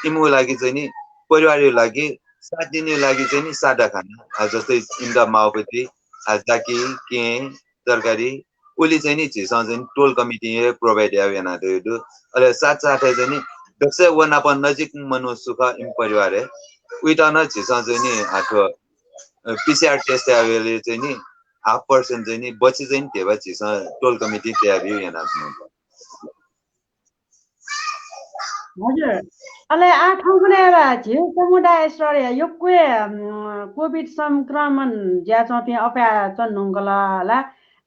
इमिगु लागि चाहिँ नि परिवारया लागि सात दिनया लागि चाहिँ नि सादा खाना, आ, जस्तै इमित माउपति, आ, जाकी, कें, तरकारी, उलि चाहिँ नि झीसं चाहिँ नि टोल कमिटी हे प्रोभाइड याउ यानातयु दु। अले साथ साथै चाहिँ नि दक्ष व नाप नजिक मनू सुख इम परिवार हे उइत न झीसं चाहिँ नि आ थ्व, अ, पिसिआर टेस्ट यावेले चाहिँ नि हाफ पर्सेन्ट चाहिँ नि बची चाहिँ नि धेबा झीसं टोल कमिटी तयाबिउ याना। हजुर। अले आ थौंकन्हय् ला झीउ समुदाय स्तरय् यक्व, अम, कोभिड संक्रमण ज्याच्वंपिं अपाय् च्वने धुंकल ला।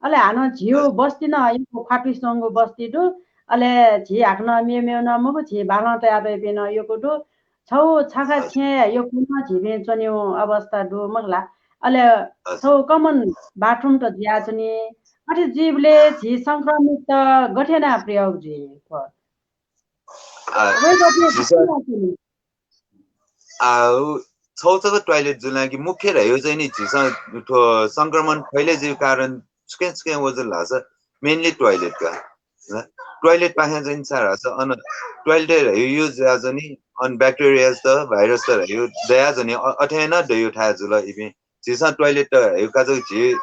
अले हानं झीउ बस्ती नं यक्व ख्वातुइच्वंगु बस्ती दु। अले झी हाकनं मेमेउ नं मखु, झी बालं तयातइपिं नं यक्व दु। छौ छखा छेँ यक्व नं झीपिं च्वनेउ अवस्था दु मखु ला। अले छौ कमन बाथरुमत जुयाच्वनी। अथे जुइबलय् झी संक्रमित गथे याना प्रयोग जुइ? आ, वय्‌कःपिं झीसं, आ, उ छौ छौ टोयलेट जुल कि मुख्य धयु चाहिँ नि झीसं थ्व संक्रमण फैले जुइउ कारण छुके छुके वजु धाःसा मेनली टोयलेट का। टोयलेट पाखें चाहिँ नि छाय् धाःसा अन टोयलेट धयु युज जुया चाहिँ नि अन ब्याक्टेरियात भाइरसत धयु दया चाहिँ नि अ-, अथे नं दयु थाय् जुल इपिं। झीसं टोयलेट त हयु का जक झी,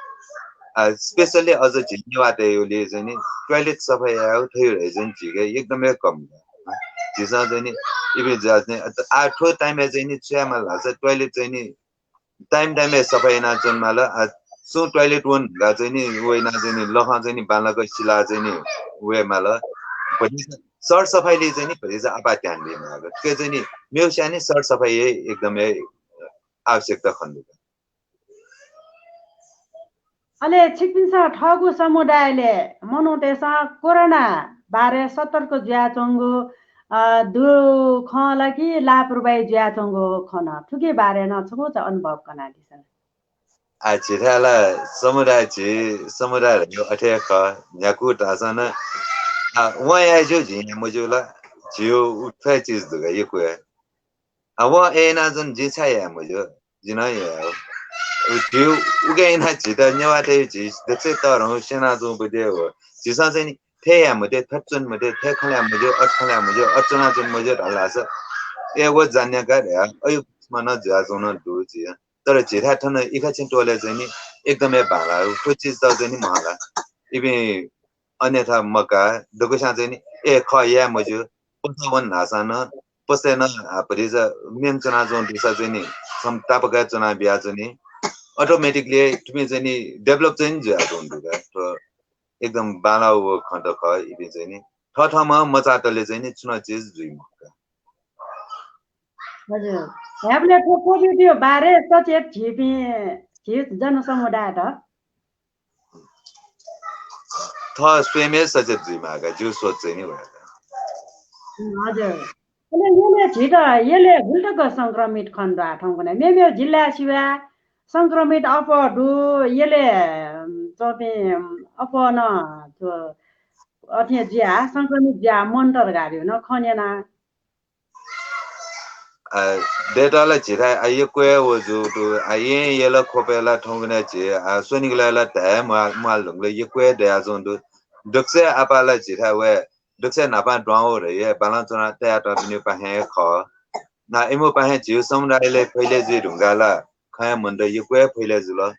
आ, स्पेसल्ली अझ झी नेवाःतय्‌गुली चाहिँ नि टोयलेट सफा यायु थयु हे चाहिँ नि झीके एकदमै कम। झीसं चाहिँ नि इबे जा चाहिँ नि आ थ्व टाइमय् चाहिँ नि छु यायेमाल धाःसा टोयलेट चाहिँ नि टाइम टाइमय् सफा यानाच्वनेमाल। आ, सुं टोयलेट वन धुंकाः चाहिँ नि वइना चाहिँ नि लखं चाहिँ नि बांलाक सिला चाहिँ नि वयेमाल। भतिचा सरसफाइले चाहिँ नि भतिचा आपाः ध्यान बीमाल। थुके चाहिँ नि मेउ स्याने सरसफाइ हे एकदमै आवश्यकता खने दु। अले छिकपिन्सं थःगु समुदायले मनूतय्‌सं कोरोना बारे सतर्क जुयाच्वंगु, अ, दु खँ ला कि लापरवाही जुयाच्वंगु खँ नं, थुकी बारे नं छकूचा अनुभव कनादिसँ। आ, झीथाय् ला समुदाय, झी समुदाय धइगु अथे हे खः, न्ह्याकू धाःसां नं, आ, वं याये ज्यू, जिं याये मज्यू ला, झीगु उ थ्व हे चिज दु का, यक्व हे। आ, वं अय् यानाच्वन, जिं छाय् याये मज्यू? जिं नं याये। उ झी उके यानाः झीत नेवाःतय् झी दक्वसिबय् तःधंगु स्यनाच्वंगु पति हे हो। झीसं चाहिँ नि थथे याये मते, थथे च्वने मते, थथे खँ ल्हाये मज्यू, अथे खँ ल्हाये मज्यू, अथे च्वनाच्वने मज्यू धाल धाःसा, ए, व जान्यका धया, अय् नं जुयाच्वंगु दु झी। तर झीथाय् थन इखाछेँ टोलय् चाहिँ नि एकदमै बांला, थ्व चिजत चाहिँ नि महला। इपिं अन्यथा मका, दक्वस्यां चाहिँ नि, ए, खः, याये मज्यू, पसः वन धाःसां नं, पसः नं, आ, भतिचा मेन च्वनाच्वंगु दुसा चाहिँ नि, छम्ह तापाक च्वना बियाच्वनी। अटोमेटिकली थुपिं चाहिँ नि डेभलप चाहिँ नि जुयाच्वंगु दु का। थ्व एकदम बांलाःगु खँ त खः, इपिं चाहिँ नि थःथःम्हं मचातले चाहिँ नि छुं नं चिज जुइ मखु का। हजुर। ह्याबलय् थ्व कोभिडया बारे सचेत झीपिं, झी जनसमुदायत थः स्वयं हे सचेत जुइमाः का, जिगु सोच चाहिँ नि वया का। हजुर। अले यलय् झीत, यलय् गुलि तक संक्रमित खने दु आ थौंकन्हय्? मेमेगु जिल्लाय् सिबें संक्रमित अप्वः दु, यलय् च्वंपिं अप्वः नं थ्व अथे जुयाः संक्रमित जुयाः मन्त धकाः धइगु नं खँ न्यना। आ, data ला झीथाय् आ यक्व हे व जूगु दु। आ यें यल ख्वपय् ला थौंकन्हय् झी, आ, स्वनिगलय् ला धाये म्वाः-, म्वाःल्हुंगु ला यक्व हे दयाच्वंगु दु। दक्वसिबय् आपाः ला झीथाय् वये, दक्वसिबय् न्हापां दुहां वये धइगु हे बांलाः च्वनाः तयातःपिनिगु पाखें हे खः। ना इमिगु पाखें झीगु समुदायलय् फैले जुइ धुंकाः ला खँ हे मन्त, यक्व हे फैले जुल।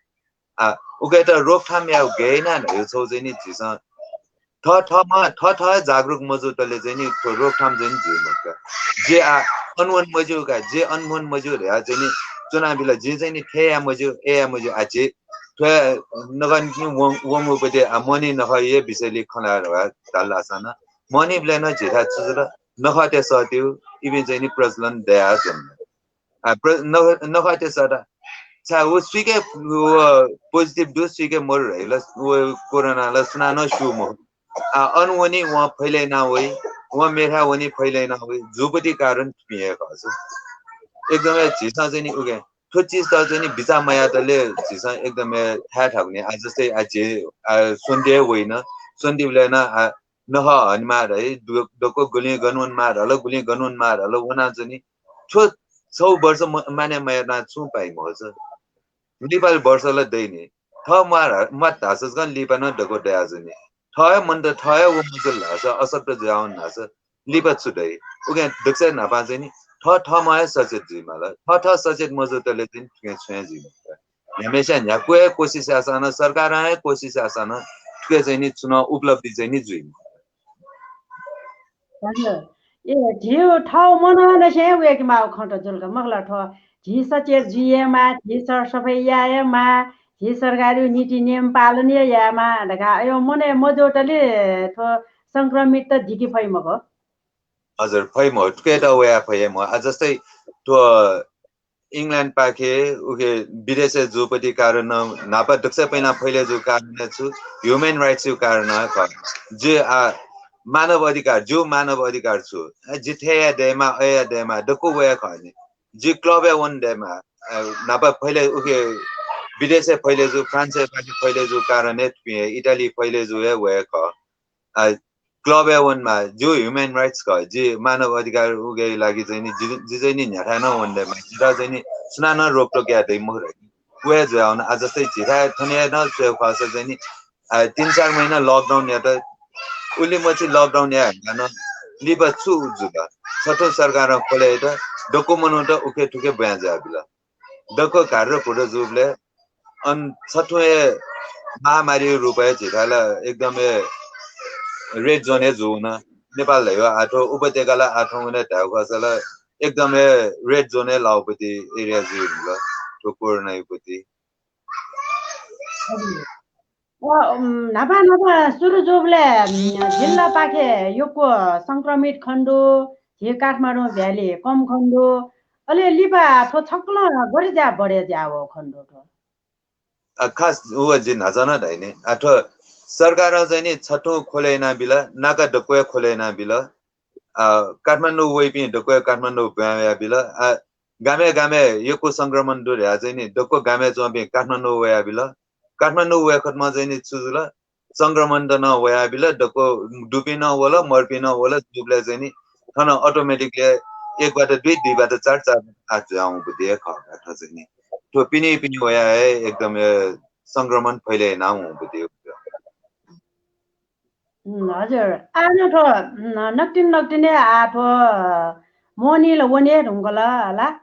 आ, उकियात रोकथाम यायेगु गय् याना धइगु छगू चाहिँ नि झीसं थःथःम्हं, थःथः जागरुक मजूतले चाहिँ नि थ्व रोकथाम चाहिँ नि जुइ मखु का। जे आ अनवन मज्यू का, जे अनवन मज्यू धयाः चाहिँ नि च्वनाबिल, जिं चाहिँ नि थथे याये मज्यू, अथे याये मज्यू, आ झी थ्व नखःनिसें वं-, वंगु पति आ money नखःया विषयलय् खँ ल्हाये धकाः धाल धाःसां नं money बिलय् नं झीथाय् छु जुल, नखःतय् सःतेगु इपिं चाहिँ नि प्रचलन दयाच्वन। आ, प्र-, नख-, नखःतय् सःता छाय् व सुइके व पोजिटिभ दु, सुइके मरु धाइ ला, व कोरोना ला सुनानं स्यू मखु। आ, अन वनी वं फैले याना वइ, वं मेथाय् वनी फैले याना वइ, जुपति कारण थुपिं हे खः। एकदमै झीसं चाहिँ नि उके थ्व चिजत चाहिँ नि बिचाः मयातले झीसं एकदमै थाय् थाकु नि। आ, जस्तै आ, झी, आ, स्वन्ति वइन, स्वन्ति बेलय् नं, आ, नखः हनेमाः धाइ, दु-, दक्व गुलिं गन वनेमाः धाल, गुलिं गन वनेमाः धाल, वना चाहिँ नि थ्व छौ वर्ष म-, माने मयाना छुं पाइ मखु। नेपाल वर्ष ला दइ नि। थः म्वाः रा-, म्वाः धाःसा जकं लिपा नं दक्व दया जुइ नि। थः हे मन्त, थः हे व मजुल धाःसा, अशब्द जुयावन धाःसा, लिपा छु दइ? उकिं दक्वसिनं न्हापां चाहिँ नि, थः थःम्हं हे सचेत जुइमाल। थः थः सचेत मजुतले चाहिँ नि, थुकिं छुं हे जुइ मखु। न्ह्याम्हस्यां न्ह्याक्व हे कोसिस याःसां नं, सरकारं हे कोसिस याःसां नं, थुके चाहिँ नि, छुं नं उपलब्धि चाहिँ नि जुइ मखु। हजुर। ए, झीगु थःगु मनंनिसें वय्केमाःगु खँ त जुल का, मखु ला थ्व। झी सचेत जुइ हे माः, झी सरसफाइ याये हे माः, झी सरकारी नीति नियम पालन हे याये माः धकाः अय् मनय् मजूतले थ्व संक्रमित त दिके फइ मखु। हजुर, फइ मखु, थुकेत वया फइ हे मखु। आ, जस्तै थ्व इङ्ल्यान्डपाखे उके विदेशय् जूपति कारण न्हापा दक्वसिनं पहिला फैले जू कारण छु, ह्युमन राइट्सया कारण हे खः। जि, आ, मानव अधिकार, जि मानव अधिकार छु। आ, जि थथे याये दयेमाः, अथे याये दयेमाः, दक्व वया खः नि। जि क्लबय् वने दयेमाः, आ, न्हापा फैले उके विदेशय् फैले जू, फ्रान्सय् पाखे फैले जू कारण हे थुपिं हे, इटाली फैले जू हे वया खः। आ, क्लबय् वनेमाः, जि ह्युमन राइट्स खः, जि मानव अधिकार उके लागि चाहिँ नि, जि, जि चाहिँ नि न्ह्याथाय् नं वने दयेमाः, जितः चाहिँ नि सुनानं रोकटोक याये दइ मखु रे। व हे जुयावन। आ, जस्तै झीथाय् थन हे नं स्वये खःसा चाहिँ नि, आ, तीन चार महिना लकडाउन यात, उलिमछि लकडाउन याये हानं लिपा छु जुल? छथुं सरकारं खोले यात, दक्व मनूत उखे थुखे ब्वाँय् जुयाबिल। दक्व घारु भुरु जूबलय् अन छथुं हे महामारी रूपय् झीथाय् ला एकदम हे रेड जोन हे जूवन। नेपाल धयागु आः थ्व उपत्यका ला आः थौंकन्हय् धायेगु खःसा ला एकदम हे रेड जोन हे लाःगुपति एरिया जुइ धुंकल थ्व कोरोनायागुपति। हजुर। अ, उम्, न्हापा न्हापा सुरु जूबलय्, उम्, जिल्लापाखे यक्व संक्रमित खने दु, झी काठमाडौं भ्याली कम खने दु, अले लिपा थ्व छकलं गथे ज्या बढे ज्या वः खने दु थ्व? अ, खास व जिं न्हाचः नं धाइ नि। अ, थ्व सरकारं चाहिँ नि छथुं खोले यानाबिल, नाका दक्व हे खोले यानाबिल। अ, काठमाडौं वइपिं दक्व हे काठमाडौं ब्वाँय् वयाबिल। अ, गामय् गामय् यक्व संक्रमण दु धयाः चाहिँ नि दक्व गामय् च्वंपिं काठमाडौं वयाबिल। काठमाडौं वये खतमा चाहिँ नि छु जुल? संक्रमण त नं वयाबिल, दक्व दुपिं नं वल, मरुपिं नं वल, जूबलय् चाहिँ नि थन automatically एक बाट दुई, दुई बाट चार, चार बाट आठ जुयावंगु बुद्धि हे खः का थ्व चाहिँ नि। थ्व पिने पिने वया हे एकदम, अ, संक्रमण फैले यानावंगु बुद्धि हे खः। उम्, हजुर। आः नं थ्व, उम्, नकतिनि नकतिनि आः थ्व मोहनी ला वने धुंकल ला।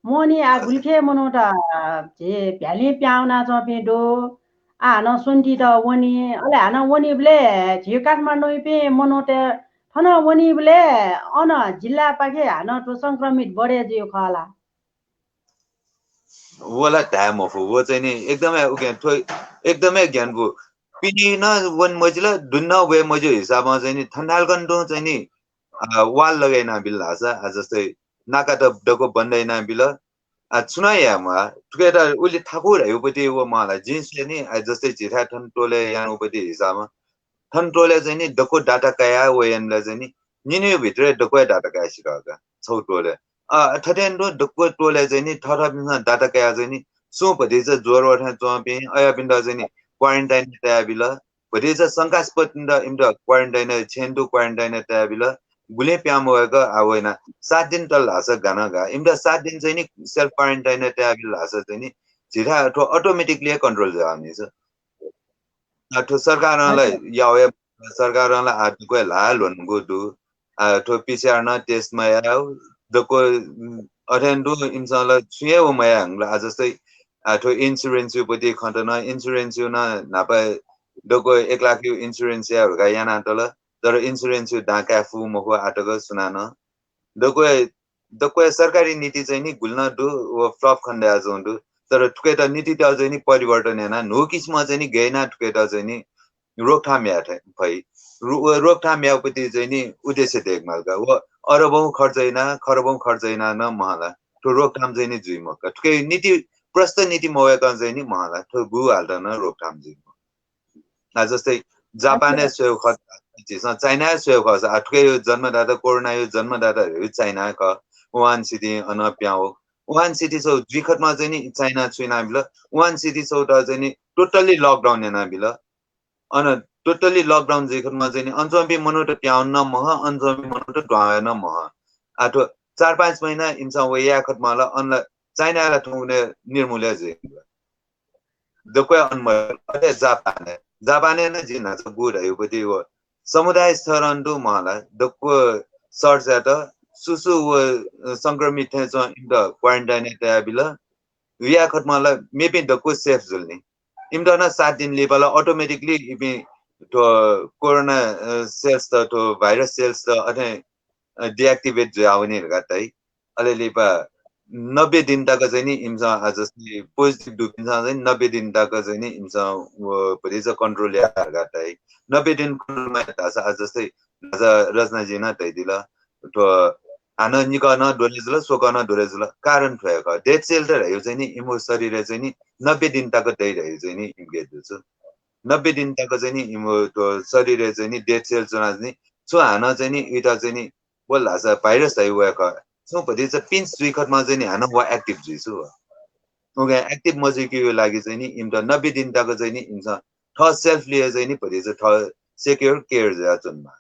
मोहनी आः हजुर। गुलिखे मनूत, अ, झी भ्यालिं पिहां वनाच्वंपिं दु। आः हानं स्वन्तित वनी। अले हानं वनीबलय् झी काठमाडौंयापिं मनूत थन वनीबलय् अन जिल्लापाखे हानं थ्व संक्रमित बढे जुइगु खः ला? व ला धाये मफु। व चाहिँ नि एकदमै उके थ्व एकदमै ग्यानागु। पिने नं वने मजिल, दुने नं वये मज्यू हिसाबं चाहिँ नि थन्थाय् कन तुं चाहिँ नि, अ, वाल लगे यानाबिल धाःसा, अ, जस्तै नाकात दक्व बन्द यानाबिल। अ, छुं नं याये म्वाः। थुकेत उलि थाकु धयागुपति व म्वाः ला। जिं स्वये नि, अ, जस्तै झीथाय् थन टोलय् यानागुपति हिसाबं थन टोलय् चाहिँ नि दक्व data कयाः वयेबलय् चाहिँ नि निन्हु भित्रय् दक्व data कयाः सिधः का छौ टोलय्। अ, थथे यानातुं दक्व टोलय् चाहिँ नि थःथःपिन्सं data कयाः चाहिँ नि सुं भतिचा ज्वर वःथें च्वंपिं अय्‌पिन्त चाहिँ नि quarantine तयाबिल। भतिचा शंकास्पदपिन्त इमित quarantine, छेँतुं quarantine तयाबिल। गुलिं पिहां मवय्‌क आः वयेना सात दिन तल धाःसा गानं गाः। इमित सात दिन चाहिँ नि self quarantine तयाबिल धाःसा चाहिँ नि झीथाय् थ्व automatically control जुयावनी। अ, थ्व सरकारं ला हजुर। याः हे, सरकारं ला आः दक्व हे ल्हाः ल्ह्वनागु दु। अ, थ्व PCR नं test मयाः, दक्व, उम्, अथें तुं इमिसं ला छुं हे व मयाः धुंकल। अ, जस्तै, अ, थ्व insurance-यागुपति खँ त नं, insurance-या नं न्हापा दक्व एक लाखया insurance याये धकाः यानातल। तर insurance-या दां काये फु मखु आः तक सुनानं। दक्व हे दक्व हे सरकारी नीति चाहिँ नि गुलि नं दु, व flop खने दयाच्वंगु दु। तर थुकेत नीतित चाहिँ नि परिवर्तन यानाः न्हू किसिमं चाहिँ नि गय् यानाः थुकेत चाहिँ नि रोकथाम याये फइ। रो-, व रोकथाम यायेगुपति चाहिँ नि उद्देश्य दयेकेमाल का। व अरबौं खर्च यानाः, खरबौं खर्च यानाः नं महला। थ्व रोकथाम चाहिँ नि जुइ मखु का। थुके नीति प्रष्ट नीति मवय्कं चाहिँ नि मला थ्व बू हालत नं रोकथाम जुइ। आ, जस्तै जापानय् स्वयेगु खः, झीसं चाइनाय् स्वयेगु खः, आ, थुकिया जन्मदाता, कोरोनाया जन्मदाता धइगु चाइना खः। वुहान सिटी अन प्यां वः। वुहान सिटी छगू जुइ खतमा चाहिँ नि चाइना छु यानाबिल, वुहान सिटी छगूत चाहिँ नि totally lockdown यानाबिल। अन totally lockdown जुइ खतमा चाहिँ नि अन च्वंपिं मनूत प्यां वने नं मखं, अन च्वंपिं मनूत दुहां वये नं मखं। आ, थ्व चार पाँच महिना इमिसं व याये खतमा ला अन ला चाइनाय् ला थौंकन्हय् निर्मूल हे जुइ। दक्व अन मजुल। अथे जापानय्, जापानय् नं जिं न्हाचः बू धयागु पति व समुदाय स्तरं दु मला, दक्व शहरयात सुसु व, अ, संक्रमित थें च्वं इमित quarantine-य् तयाबिल। व याये खतमा ला मेपिं दक्व safe जुल नि। इमित नं सात दिन लिपा ला automatically इपिं थ्व कोरोना, अ, cells त, थ्व virus cells त अथे, अ, deactivate जुयावनी धकाः धाइ। अले लिपा नब्बे दिन तक चाहिँ नि इमिसं, आ, जस्तै positive दुपिन्सं चाहिँ नब्बे दिन तक चाहिँ नि इमिसं व भतिचा control याये धकाः धाइ। नब्बे दिन control मयाः धाःसा, आ, जस्तै न्हाचः रचनाजीं नं धयादिल, थ्व हानं निकः नं द्वले जुल, स्वकः नं द्वले जुल। कारण थ्व हे खः, dead cell त धयागु चाहिँ नि इमिगु शरीरय् चाहिँ नि नब्बे दिन तक दइ धयागु चाहिँ नि इमिके दु छु। नब्बे दिन तक चाहिँ नि इमिगु थ्व शरीरय् चाहिँ नि dead cell च्वना चाहिँ नि छु हानं चाहिँ नि इमित चाहिँ नि व धाःसा virus धयागु वया खः। छुं भतिचा pinch जुइ खतमा चाहिँ नि हानं व active जुइ छु। उकिं active मजुइकेगु लागि चाहिँ नि इमित नब्बे दिन तक चाहिँ नि इमिसं थः selfly हे चाहिँ नि भतिचा थः secure care जुयाच्वनेमाः।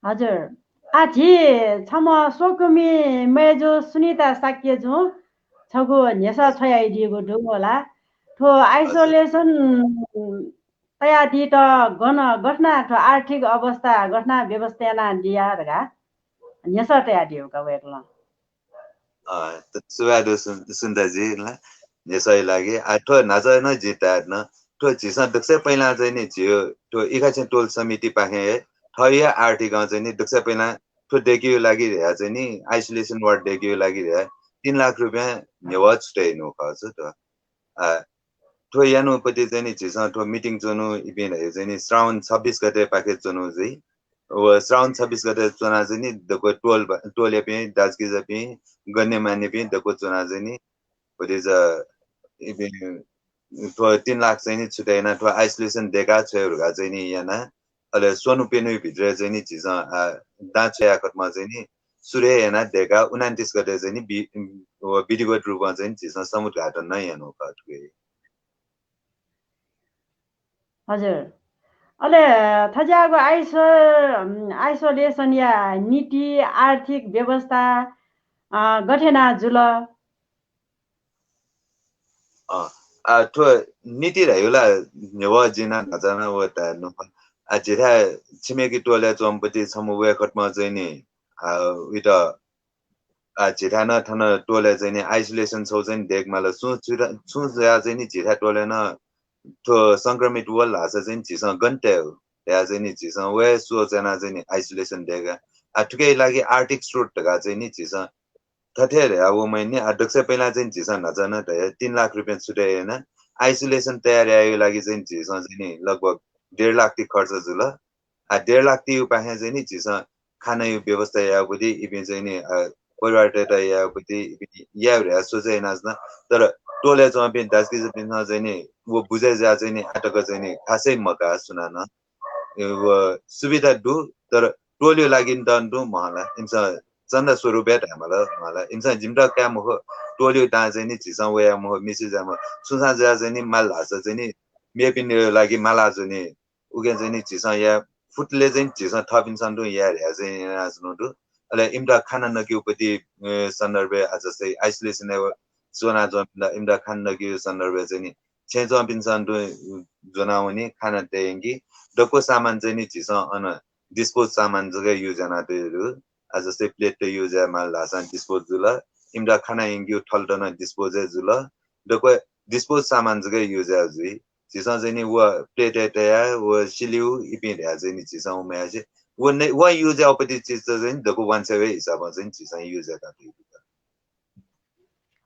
हजुर। आ, झी छम्ह स्वकुमि मय्जु सुनिता शाक्यजुं छगू न्ह्यसः छ्वयादीगु दु होला। थ्व हजुर। Isolation तयादीत गन, गथना थ्व आर्थिक अवस्था गथना व्यवस्था यानादिया धकाः न्ह्यसः तयादीगु का वय्कलं। अ, त सुभाय् दु सुन-, सुनिताजी ला, न्ह्यसःया लागि। आ, थ्व न्हाचः नं जिं ताये धुन। थ्व झीसं दक्वसिबें पहिला चाहिँ नि झीगु थ्व इखाछेँ टोल समितिपाखें हे थःगु आर्थिकं चाहिँ नि दक्वसिबें पहिला थ्व दय्केगु लागि धया चाहिँ नि isolation ward दय्केगु लागि धया तीन लाख रुपियाँ न्ह्यवः छुटे यानागु खः छु थ्व। आ, थ्व यानागु पति चाहिँ नि झीसं थ्व meeting च्वनागु इपिं धया चाहिँ नि श्रावण छब्बिस गतेपाखे च्वनागु जुइ। व श्रावण छब्बिस गते च्वना चाहिँ नि दक्व टोल, टोलयापिं, दाजुकिजापिं, गण्यमान्यपिं दक्व च्वना चाहिँ नि भतिचा इपिं थ्व तीन लाख चाहिँ नि छुटे याना थ्व isolation दय्का छ्वये धुंकाः चाहिँ नि याना। अले स्वन्हु प्यन्हु भित्रय् चाहिँ नि झीसं, आ, दां छ्वया खतमा चाहिँ नि सुरु हे याना दय्का उनन्तिस गते चाहिँ नि बि-, व विधिवत रूपमा चाहिँ नि झीसं समुद्घाटन नं यानागु खः थुके। हजुर। अले थज्याःगु आइसो-, अम, isolation-या नीति, आर्थिक व्यवस्था, अ, गथे याना जुल? अ, आ, थ्व नीति धयागु ला न्ह्यवः जिं नं न्हाचः नं व धाये धुन। आ, झीथाय् छिमेकी टोलय् च्वंपति छम्ह वये खतमा चाहिँ नि, आ, उइत आ, झीथाय् नं थन टोलय् चाहिँ नि isolation छगू चाहिँ नि दय्केमाल। सुं छु-, छुं जुयाः चाहिँ नि झीथाय् टोलय् नं थ्व संक्रमित वल धाःसा चाहिँ नि झीसं गन तये धयाः चाहिँ नि झीसं व हे सोच यानाः चाहिँ नि isolation दय्का। आ, थुकिया लागि आर्थिक स्रोत धकाः चाहिँ नि झीसं थथे धयाः व मय् नि, आ, दक्वसिबें पहिला चाहिँ नि झीसं न्हाचः नं धया तीन लाख रुपियाँ छुटे याना isolation तयार यायेगु लागि चाहिँ नि झीसं चाहिँ नि लगभग डेढ लाख ति खर्च जुल। आ, डेढ लाख तिगु पाखें चाहिँ नि झीसं खानाया व्यवस्था यायेगु पति इपिं चाहिँ नि, अ, परिवारतय्त यायेगु पति इपिं याये धयाः सोचे यानाच्वन। तर टोलय् च्वंपिं दाजुकिजापिन्सं चाहिँ नि व बुझे जुयाः चाहिँ नि आः तक चाहिँ नि खासै मकाः सुनानं। व सुविधा दु, तर टोलया लागि नं दु मला। इमिसं चन्दा स्वरूपय् धायेमाल मला। इमिसं जिमित काये मखु, टोलया दां चाहिँ नि झीसं वये मखु, मिसे जुयाः मखु। छुं छां जुयाः चाहिँ नि माल धाःसा चाहिँ नि मेपिनिगु लागि माला जुनि। उकिं चाहिँ नि झीसं याये फुतले चाहिँ नि झीसं थःपिन्सं तुं याये धयाः चाहिँ यानाच्वनागु दु। अले इमित खाना नकेगु पति, अ, सन्दर्भय्, आ, जस्तै isolation-य् च्वनाच्वंपिन्त इमित खाना नकेगु सन्दर्भय् चाहिँ नि छेँय् च्वंपिन्सं तुं ज्वनावनी, खाना तये यंकी। दक्व सामान चाहिँ नि झीसं अन dispose सामान जक use यानातयागु दु। आ, जस्तै plate त use यायेमाल धाःसां dispose जुल। इमित खाना यंकेगु थल त नं dispose हे जुल। दक्व dispose सामान जक use याये जुइ। झीसं चाहिँ नि व plate-य् तयाः, व सिलिउ इपिं धयाः चाहिँ नि झीसं व मयासे व नै, व use याःगु पति चिज त चाहिँ नि दक्व वांछ्वय् हिसाबं चाहिँ नि झीसं use याकातयागु दु।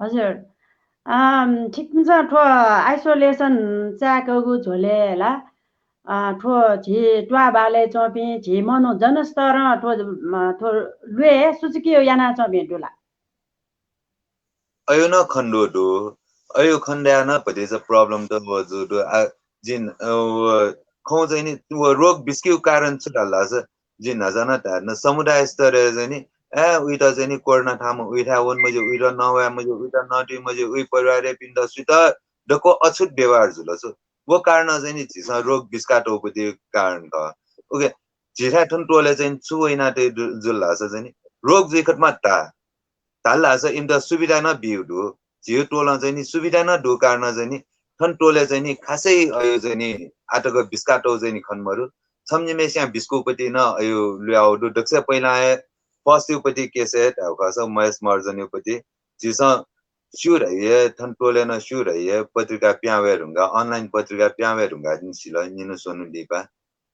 हजुर। अम, ठिक छ, थ्व isolation चाय्कूगु झ्वलय् ला, अ, थ्व झी त्वाःबालय् च्वंपिं झी मनू जनस्तरं थ्व, अ, थ्व ल्वय् सुचुकी यानाच्वंपिं दु ला? अयो नं खनेदु दु। अयो खनेदयाः नं भतिचा problem त व जू दु। आ, जिं, अ, व खँ चाहिँ नि, व रोग बिस्केगु कारण छु धाल धाःसा, जिं न्हाचः नं धाये, न समुदाय स्तरय् चाहिँ नि, ए, उइत चाहिँ नि कोरोना थाःम्ह उइथाय् वने मज्यू, उइत नवाये मज्यू, उइत नतुइ मज्यू, उइ परिवारय्‌पिन्त सुइत दक्व अछुत व्यवहार जुल छु। व कारण चाहिँ नि झीसं रोग बिस्कातःगु पति कारण खः। OK, झीथाय् थन त्वलय् चाहिँ छु वइना तये दु-, जुल धाःसा चाहिँ नि, रोग जुइ खतमा धा धाल धाःसा इमित सुविधा नं बिउ दु। झीगु त्वलं चाहिँ नि सुविधा नं दु कारण चाहिँ नि थन त्वलय् चाहिँ नि खासै अयो चाहिँ नि आतक बिस्कातौ चाहिँ नि खन मरु। छम्ह निम्हय्‌सियां बिस्कूपति नं अयो ल्वाउ दु। दक्ष पहिला हे first युपति case हे धाउ खस महेश महर्जन युपति। झीसं स्यू धइ हे, थन त्वलय् नं स्यू धइ हे पत्रिका पिहां वये धुंका, online पत्रिका पिहां वये धुंका जिं सिल, निन्हु स्वन्हु लिपा।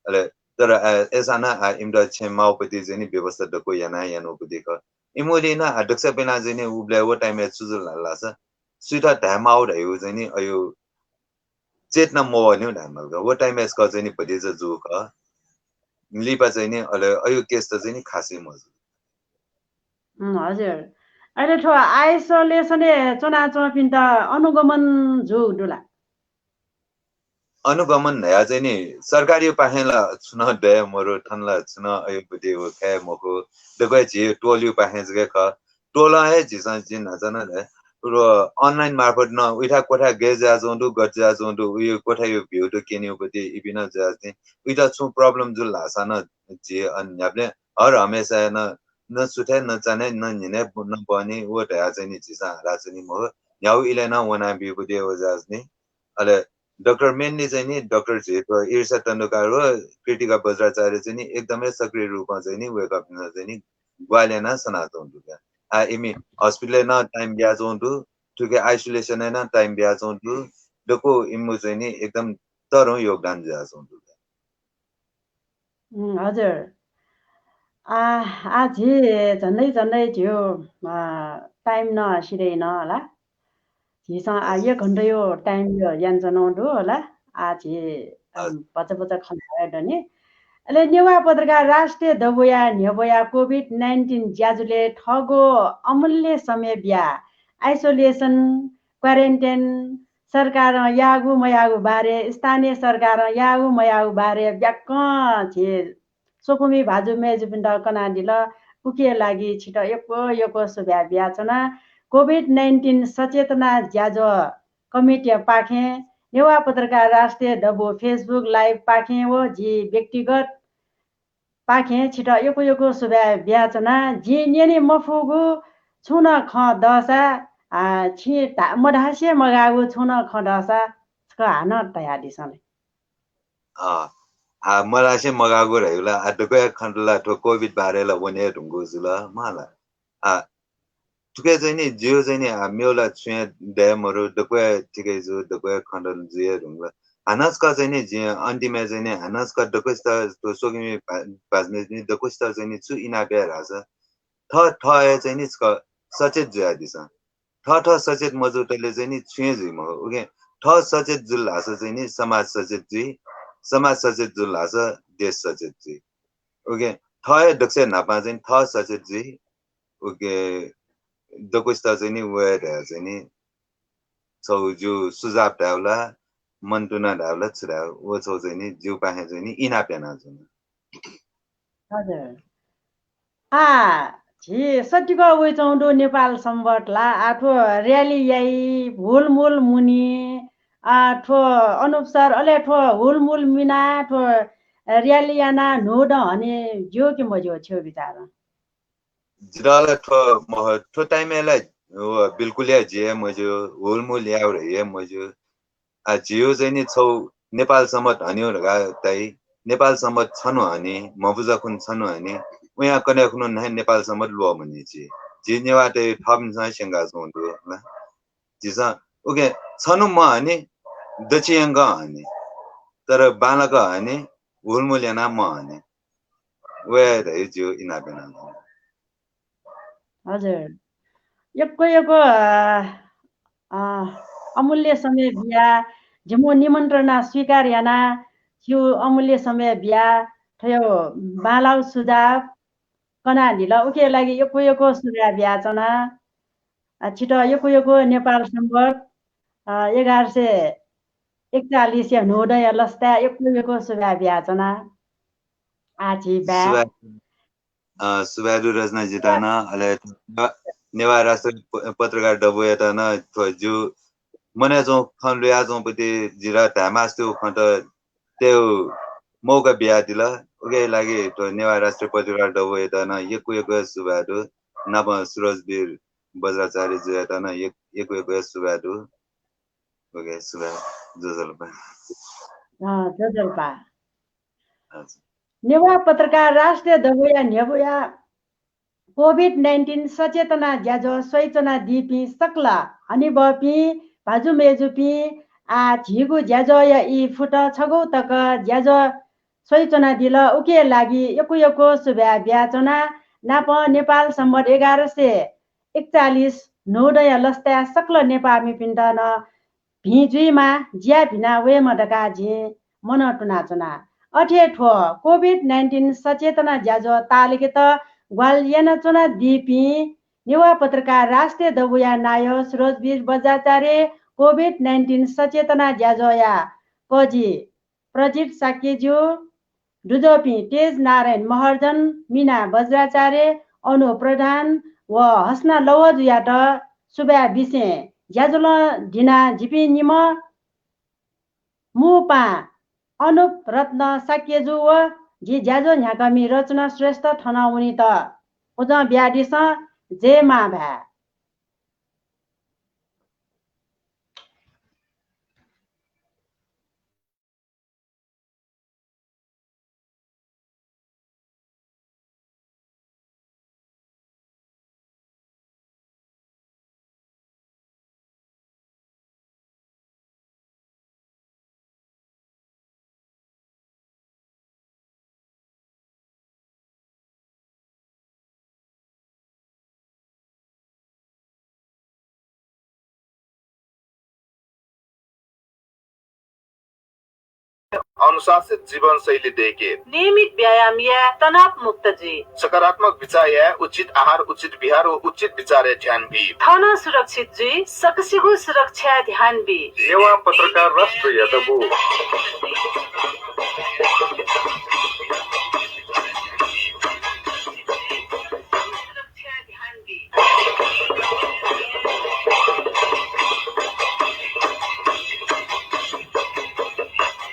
अले तर, अ, अय्‌सां नं, अ, इमित छेँ माउपति चाहिँ नि व्यवस्था दक्व याना यानाउपति खः। इमिगु लिं नं, अ, दक्ष पहिला चाहिँ नि उबलय् व time य् छु जुल धाःसा सुइत धाये माउ धइगु चाहिँ नि अयो चेतना मवःन्यु धाये माल का। व time य् स्क चाहिँ नि भतिचा जू खः। लिपा चाहिँ नि अले अयो case त चाहिँ नि खासै मजू। उम्, हजुर। अले थ्व isolation य् च्वनाच्वंपिन्त अनुगमन जू दु ला? अनुगमन धया चाहिँ नि सरकारयु पाखें ला छुं नं दये मरु, थन ला छुं नं अयुपति व खये मखु। दक्वय् झी त्वलयु पाखें जक खः। त्वलं हे झीसं जिं न्हाचः नं धया, व online मार्फत नं उइथा क्वथा गय् जुयाच्वं दु, गथे जुयाच्वं दु, उयु क्वथायु view दु क्यनीउपति इपिं नं जुयाच्वं। उइत छुं problem जुल धाःसा नं झी अन न्ह्याबलें हर हमेसा नं, न सुथय्, न चान्हय्, न न्हिनय्, न बहनी व धया चाहिँ नि झीसं हाला चाहिँ नि मखु। न्ह्याउ इलय् नं वना ब्यूपति व जुयाच्वं नि। अले डाक्टर मेनली चाहिँ नि, डाक्टर झी थ्व ईर्षा तण्डुकार व कृतिका बज्राचार्य चाहिँ नि एकदमै सक्रिय रूपमा चाहिँ नि वय्‌कःपिन्सं चाहिँ नि ग्वाहालि याना सनाच्वं दु का। आ, इमि hospital य् नं time बियाच्वं दु, थुके isolation य् नं time बियाच्वं दु, दक्व इमिगु चाहिँ नि एकदम तःधं योगदान जुयाच्वं दु का। उम्, हजुर। आ, आ झी झन्डै झन्डै झ्यू, अ, time नं सिधै नं होला। झीसं आ एक घण्टायु time यु यानाच्वनाउ दु होला। आ झी, अ, हजुर। भचा भचा खँ ल्हाये दनि। अले नेवाः पत्रकार राष्ट्रिय दबूया न्ह्यब्वया COVID nineteen ज्याझ्वलय् थःगु अमूल्य समय बिया isolation, quarantine, सरकारं याःगु मयाःगु बारे, स्थानीय सरकारं याःगु मयाःगु बारे ब्याक्कं झी स्वकुमि भाजु मय्‌जुपिन्त कनादिल। उकिया लागि छित यक्व यक्व सुभाय् बियाच्वना। COVID nineteen सचेतना ज्याझ्वः कमिटीया पाखें, नेवाः पत्रकार राष्ट्रिय दबू Facebook live पाखें व झी व्यक्तिगत पाखें छित यक्व यक्व सुभाय् बियाच्वना। जिं न्यने मफुगु छुं नं खँ दःसा, आ, छिं धा-, मधासे मगाःगु छुं नं खँ दःसा छकः हानं धयादिसँ ले। अ, आ, मधासे मगाःगु धइगु ला, आ, दक्वया खँ ला थ्व COVID बारे ला वने धुंकू जुल, मला। आ, थुके चाहिँ नि, जिउ चाहिँ नि, आ, मेउ ला छुं हे दये मरु, दक्वया थिके जु, दक्वया खँ ला जुइ हे धुंकल। हानं छकः चाहिँ नि, जिं अन्तिमय् चाहिँ नि, हानं छकः दक्वसित थ्व स्वकुमि भा-, भाजु मय्‌जुपिं दक्वसित चाहिँ नि, छु इनाप याये धाःसा, थः, थः हे चाहिँ नि, छकः सचेत जुयादिसँ। थः, थः सचेत मजूतले चाहिँ नि, छुं हे जुइ मखु। OK, थः सचेत जुल धाःसा चाहिँ नि, समाज सचेत जुइ, समाज सचेत जुल धाःसा देश सचेत जुइ। OK, थः हे दक्वसिया न्हापां चाहिँ नि, थः सचेत जुइ। OK, दक्वसित चाहिँ नि, वये धया चाहिँ नि, छौ ज्यू सुझाव धायेउ ला, मन्तुना धायेउ ला, छु धायेउ, व छौ चाहिँ नि, ज्यू पाखें चाहिँ नि, इनाप यानाच्वना। हजुर। आ, झी सतिक वइच्वं दु नेपाल संवत ला, आ, थ्व rally याइ, हुलमुल मुनी, आ, थ्व अनुपसर, अले थ्व हुलमुल मिना, थ्व rally याना न्हूदँ हने ज्यू कि मज्यू छिउ बिचारं? जितः ला थ्व मह-, थ्व time य् ला व बिल्कुल या ज्यू हे मज्यू, हुलमुल याउ हे मज्यू। आ, झिउ चाहिँ नि छौ नेपाल संवत हन्यु धकाः ताइ, नेपाल संवत छन्हु हनी, म्हपुजा खुन्हु छन्हु हनी, उयां कन्हय् खुन्हु नं नेपाल संवत ल्वःमनी झी। झी नेवाःतय् थःपिन्सं स्यंकाच्वं दु ला। झीसं उके छन्हु महनी, दच्छि यंकं हनी, तर बांलाक हनी, हुलमुल याना महनी। व हे धइ ज्यू इनाप याना। हजुर। यक्व यक्व, अ, अ, अमूल्य समय बिया, जिमु निमन्त्रणा स्वीकार याना, जिउ अमूल्य समय बिया, थ्व बांलाउ सुझाव कनादिल। उके लागि यक्व यक्व सुभाय् बियाच्वना। अ, छितः यक्व यक्व नेपाल संवत्, अ, एघार सय एकचालिसया न्हूदँया लसताय् यक्व यक्व सुभाय् बियाच्वना। आः झी बाय्। सुभाय्, अ, सुभाय् दु रचनाजुयात नं, अले नेवाः राष्ट्रिय प-, पत्रकार दबूयात नं थ्व जिगु मनय् च्वंगु खँ ल्हुयाच्वंगु पति जितः धायेमास्ति खँत तयेगु मौका बियादिल। उकिया लागि थ्व नेवाः राष्ट्रिय पत्रकार दबूयात नं यक्व यक्व सुभाय् दु। नापं सुरजवीर बज्राचार्यजुयात नं यक्व यक्व सुभाय् दु। OK, सुभाय्। ज्वजलपा। अँ, ज्वजलपा। हजुर। नेवाः पत्रकार राष्ट्रिय दबूया न्ह्यब्वया COVID nineteen सचेतना ज्याझ्वः स्वयाच्वनादीपिं सकल हनेबहःपिं भाजु मय्जुपिं, आः झीगु ज्याझ्वःया ई फुत छगू तक ज्याझ्वः स्वयाच्वनादिल। उकिया लागि यक्व यक्व सुभाय् बियाच्वना। नापं नेपाल संवत् एघार सय एकचालिस न्हूदँया लसताय् सकल नेपाःमिपिन्त नं भिं जुइमा, ज्या भिना वयेमा धकाः जिं मनंतुनाच्वना। अथे हे थ्व COVID nineteen सचेतना ज्याझ्वः ताःलाकेत ग्वाहालि यानाच्वनादीपिं नेवाः पत्रकार राष्ट्रिय दबूया नायः सुरजवीर बज्राचार्य, COVID nineteen सचेतना ज्याझ्वःया कजि प्रजित शाक्यज्यू, दुजःपिं तेज नारायण महर्जन, मिना बज्राचार्य, अनु प्रधान व हसना लवजुयात सुभाय् बिसें ज्याझ्वलं धिना जिपिं निम्ह मू पाहां अनुप रत्न शाक्यजु व झी ज्याझ्वः न्ह्याकामि रचना श्रेष्ठ थनं वनेत उजं बियादिसँ। जय मांभाय्। अनुशासित जीवनशैली दय्‌के। नियमित व्यायाम याये, तनाव मुक्त जुइ। सकारात्मक विचार याये, उचित आहार, उचित विहार व उचित विचारय् ध्यान बी। थः नं सुरक्षित जुइ, सकसिगु सुरक्षाय् ध्यान बी। नेवाः पत्रकार राष्ट्रिय दबू।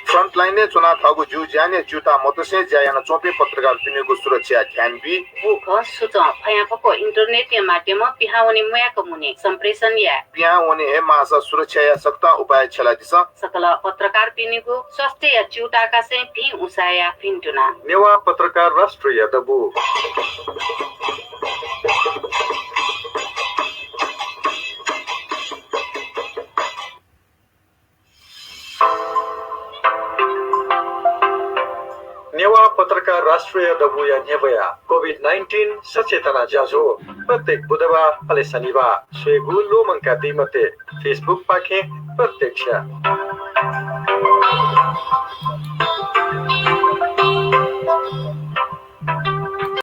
Frontline-य् च्वनाः थःगु ज्यू ज्यानय् च्यूताः मतसें ज्या यानाच्वंपिं पत्रकारपिनिगु सुरक्षाय् ध्यान बी। बुखँ, सुचं, फयांफक्व internet-या माध्यमं पिहां वने म्वायेक मुने सम्प्रेषण याये। पिहां वने हे माःसा सुरक्षाया सकतां उपाय छ्यलादिसँ। सकल पत्रकारपिनिगु स्वास्थ्यया च्यूताकासें भिं उसाँय्‌या भिन्तुना। नेवाः पत्रकार राष्ट्रिय दबू। नेवाः पत्रकार राष्ट्रिय दबूया न्ह्यब्वया COVID nineteen सचेतना ज्याझ्वः प्रत्येक बुधबार अले शनिबार स्वयेगु ल्वःमंकादी मते। Facebook पाखें प्रत्यक्ष।